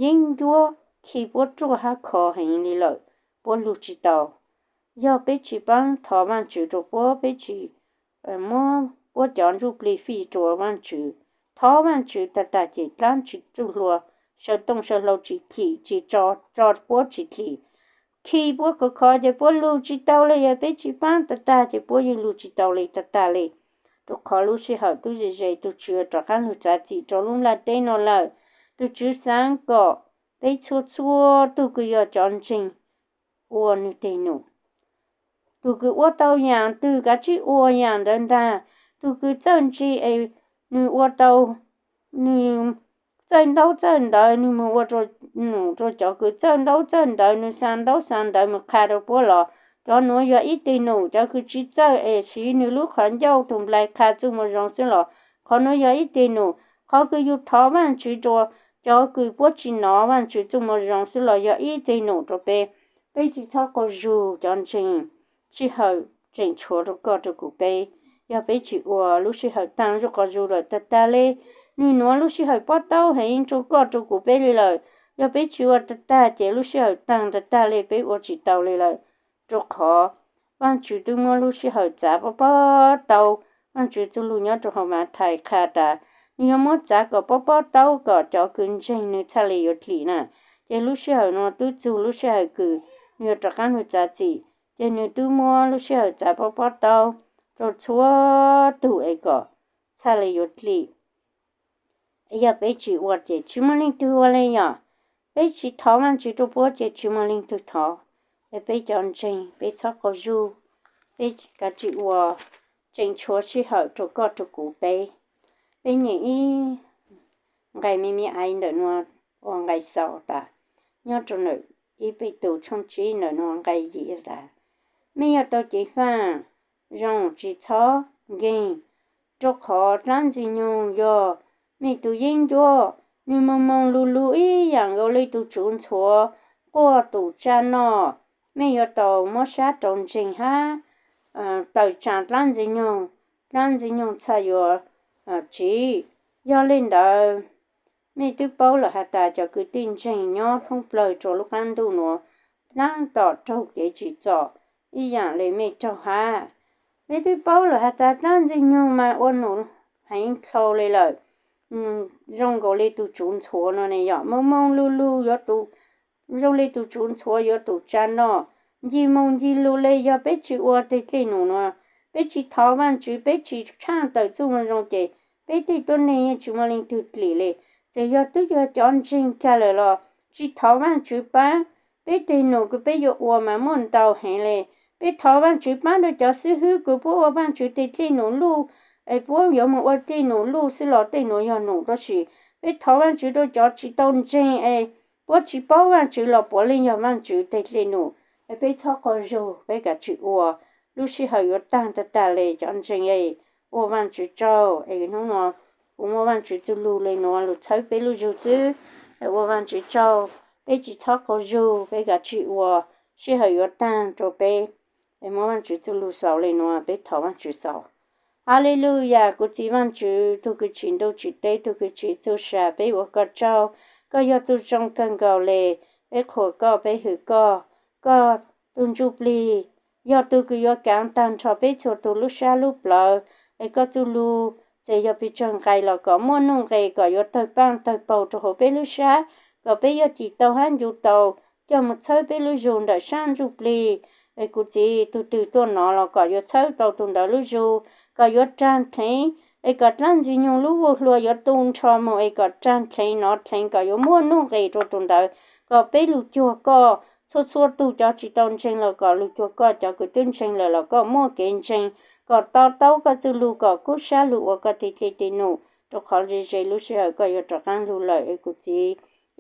yeeb ncuab khi puab ruaj hab khov heev li lawm. puab lug tsis tau. Yog peb tsis paab thov Vaajtswv rua puab, peb tsis muab puab cov ntsuj plig fij rua Vaajtswv, thov Vaajtswv tag tag ces dlaab tsi txuj hlua, saw tooj saw hlau tsis chim, tsis tso, tso puab tsis chim, khi puab khov kho ces puab lug tsis tau le. Yog peb tsis paab tag tag ces puab yeej lug tsis tau le tag tag le. Rua qhov lub sij hawm tub ze ze tug Tswv rov qaab lug txav txim rua lub nplaj teb nuav lawm. Tug Tswv xaav kom peb txhua txhua tug kws yog cov ntseeg ua nwg teg num. Tug kws ua tau yaam twg kav tsij ua yaam ntawd ntaag. Tug kws txawj ntse es nwg ua tau, nwg txawj ntaub txawj ntawv nwg moog ua num rua cov kws txawj ntaub txawj ntawv, nwg xaa ntaub xaa ntawv moog qha rua puab los, cov nuav yog ib teg num. Cov kws tsis txawj es siv nwg lub qhov ncauj tug nplai qha txuj moo zoo xwb los qhov nuav yog ib teg num. Qhov kws yug thov Vaajtswv rua cov kws puab tsis nov Vaajtswv txuj moo zoo xwb los yog ib teg num rua peb. Peb tsis txhob qaug zug cov ntseeg. Sij hawm tseem tshuav rua koj rua kuv peb. Yog peb tsis ua, lub sij hawm taag zuj quas zug lawm tag tag le. Nwg nuav lub sij hawm pob taub heev rua koj rua kuv peb le lawm. Yog peb tsis ua tag tag ces lub sij hawm taag tag tag le, peb ua tsis tau le lawm. Rua qhov Vaajtswv twb muab lub sij hawm txav pob pob taub. Vaajtswv txuj lug nyob rua hauv Mathais qha tas nwg yuav muab txav kom pob pob taub kom cov kws ntseeg nwg txhaj le yuav dlim na. Ces lub sij hawm nuav twb txug lub sij hawm kws nwg yuav rov qaab lug txav txim, ces nwg twb muab lub sij hawm txav pob pob taub rua txhua tug es kom txhaj le yuav dlim. Yog peb tsis ua ces tsis muaj leej twg ua le yom. Peb tsis thov Vaajtswv rua puab ces tsis muaj leej twg thov. Es peb cov ntseeg peb txhob qaug zug, peb kav tsij ua. Tseem tshuav sij hawm rua koj rua kuv peb. Peb nyeem ib nqai me me aiv ntawm nuav ua nqai xaus tas, nyob rua ntawm ib Petus tshooj tsib ntawm nuav nqai yim tas, mej yuav tau ceev faaj zoo, tsis txhob nkeeg, rua qhov dlaab Ntxwg Nyoog yog mej tug yeeb ncuab. Nwg moog moog lug lug ib yaam nkaus le tug tsuv ntxhuav quaj tug tsa noj. Mej yuav tau muab sab rau ntseeg hab tawm tsaam dlaab Ntxwg Nyoog, dlaab Ntxwg Nyoog txhaj yuav tsiv. Yog le ntawd, mej twb paub lawm has tas cov kwv tij ntseeg nyob thoob plawg rua lub qaab ntuj nuav dlaab tom raug kev tsim txom ib yaam le mej raug hab. Mej twb paub lawm has tas dlaab Ntxwg Nyoog mas ua num heev dlhau le lawm, zoo nkaus le tug tsuv ntxhuav no ne yom, moog moog lug lug yuav tug, zoo le tug tsuv ntxhuav yuav tug tsa noj, ncig moog ncig lug le. Yog peb tsis ua teg dlej num nuav, peb tsis thov Vaajtswv, peb tsis tshaaj tawm txuj moo zoo ces peb tej tuab neeg yeej tsis muaj leej twg dlim le. Txawm yog twb yog cov ntseeg kag lawm los tsis thov Vaajtswv paab, peb teg num kws peb yuav ua mas muaj ntau heev le. Peb thov Vaajtswv paab rua cov xib hwb kws puab ua Vaajtswv teg dlej num luj, es puab yuav moog ua dlej num luj xwb los tej nuav yog num, tab sis peb thov Vaajtswv rua cov tsis tau ntseeg es puab tsis paub Vaajtswv los puav leej yog Vaajtswv teg dlej num. Es peb txhob qaug zug, peb kav tsij ua. Lub sij hawm yuav taag tag tag le cov ntseeg, es ua Vaajtswv tsaug es hnub nuav kuv muab Vaajtswv txuj lug le nuav lug txhawb peb lub zug xwb. Es ua Vaajtswv tsaug, peb tsis txhob qaug zug, peb kav tsij ua. Sij hawm yuav taag rua peb, es muab Vaajtswv txuj lug xaus le nuav, peb thov Vaajtswv xaus. Haleluyas, kuv txiv Vaajtswv, tug kws tsim ntuj tsim teb, tug kws tsim txuj sa, peb ua koj tsaug. Koj yog tug zoo kawg nkaus le. Peb qhuas koj, peb hwm koj. Koj tug ntsuj plig yog tug kws yuav kaav taag nrho peb txhua tug lub sab lub plawv. Es koj txuj lug txawm yog pes tsawg nqai los kom muaj nuj nqes, kom yuav tawg paaj tawg paug rua huv peb lub sab, kom peb yuav cim tau hab ncu tau, coj moog txhawb peb lub zug ntawm sab ntsuj plig. Es kuv txiv, tug twg tuaj nov los kom yuav txhawb tau tug ntawd lub zug, kom yuav raag dleev, es kom dlaab Ntxwg Nyoog lub voj hlua yuav tu nrho moog, es kom raag dleev nov dleev kom yuav muaj nuj nqes rua tug ntawd. Kom peb lug cuag koj, txhua txhua tug cov tsis tau ntseeg los kom lug cuag koj, cov kws twb ntseeg lawm los kom muaj kev ntseeg, kom to taub koj txuj lug, kom kub sab lug ua koj teg dlej teg num, rua qhov ze ze lub sij hawm koj yuav rov qaab lug lawm. Es kuv txiv,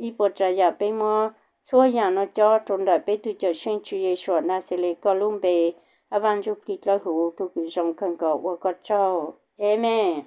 ib puas tsav yaam peb muab txhua yaam nuav cob rua ntawm peb tug Cawmseej Tswv Yeshua Naxales koj lub npe, hab Vaaj Ntsuj Plig Dlawb Huv tug kws zoo kawg nkaus, ua koj tsaug. Amees.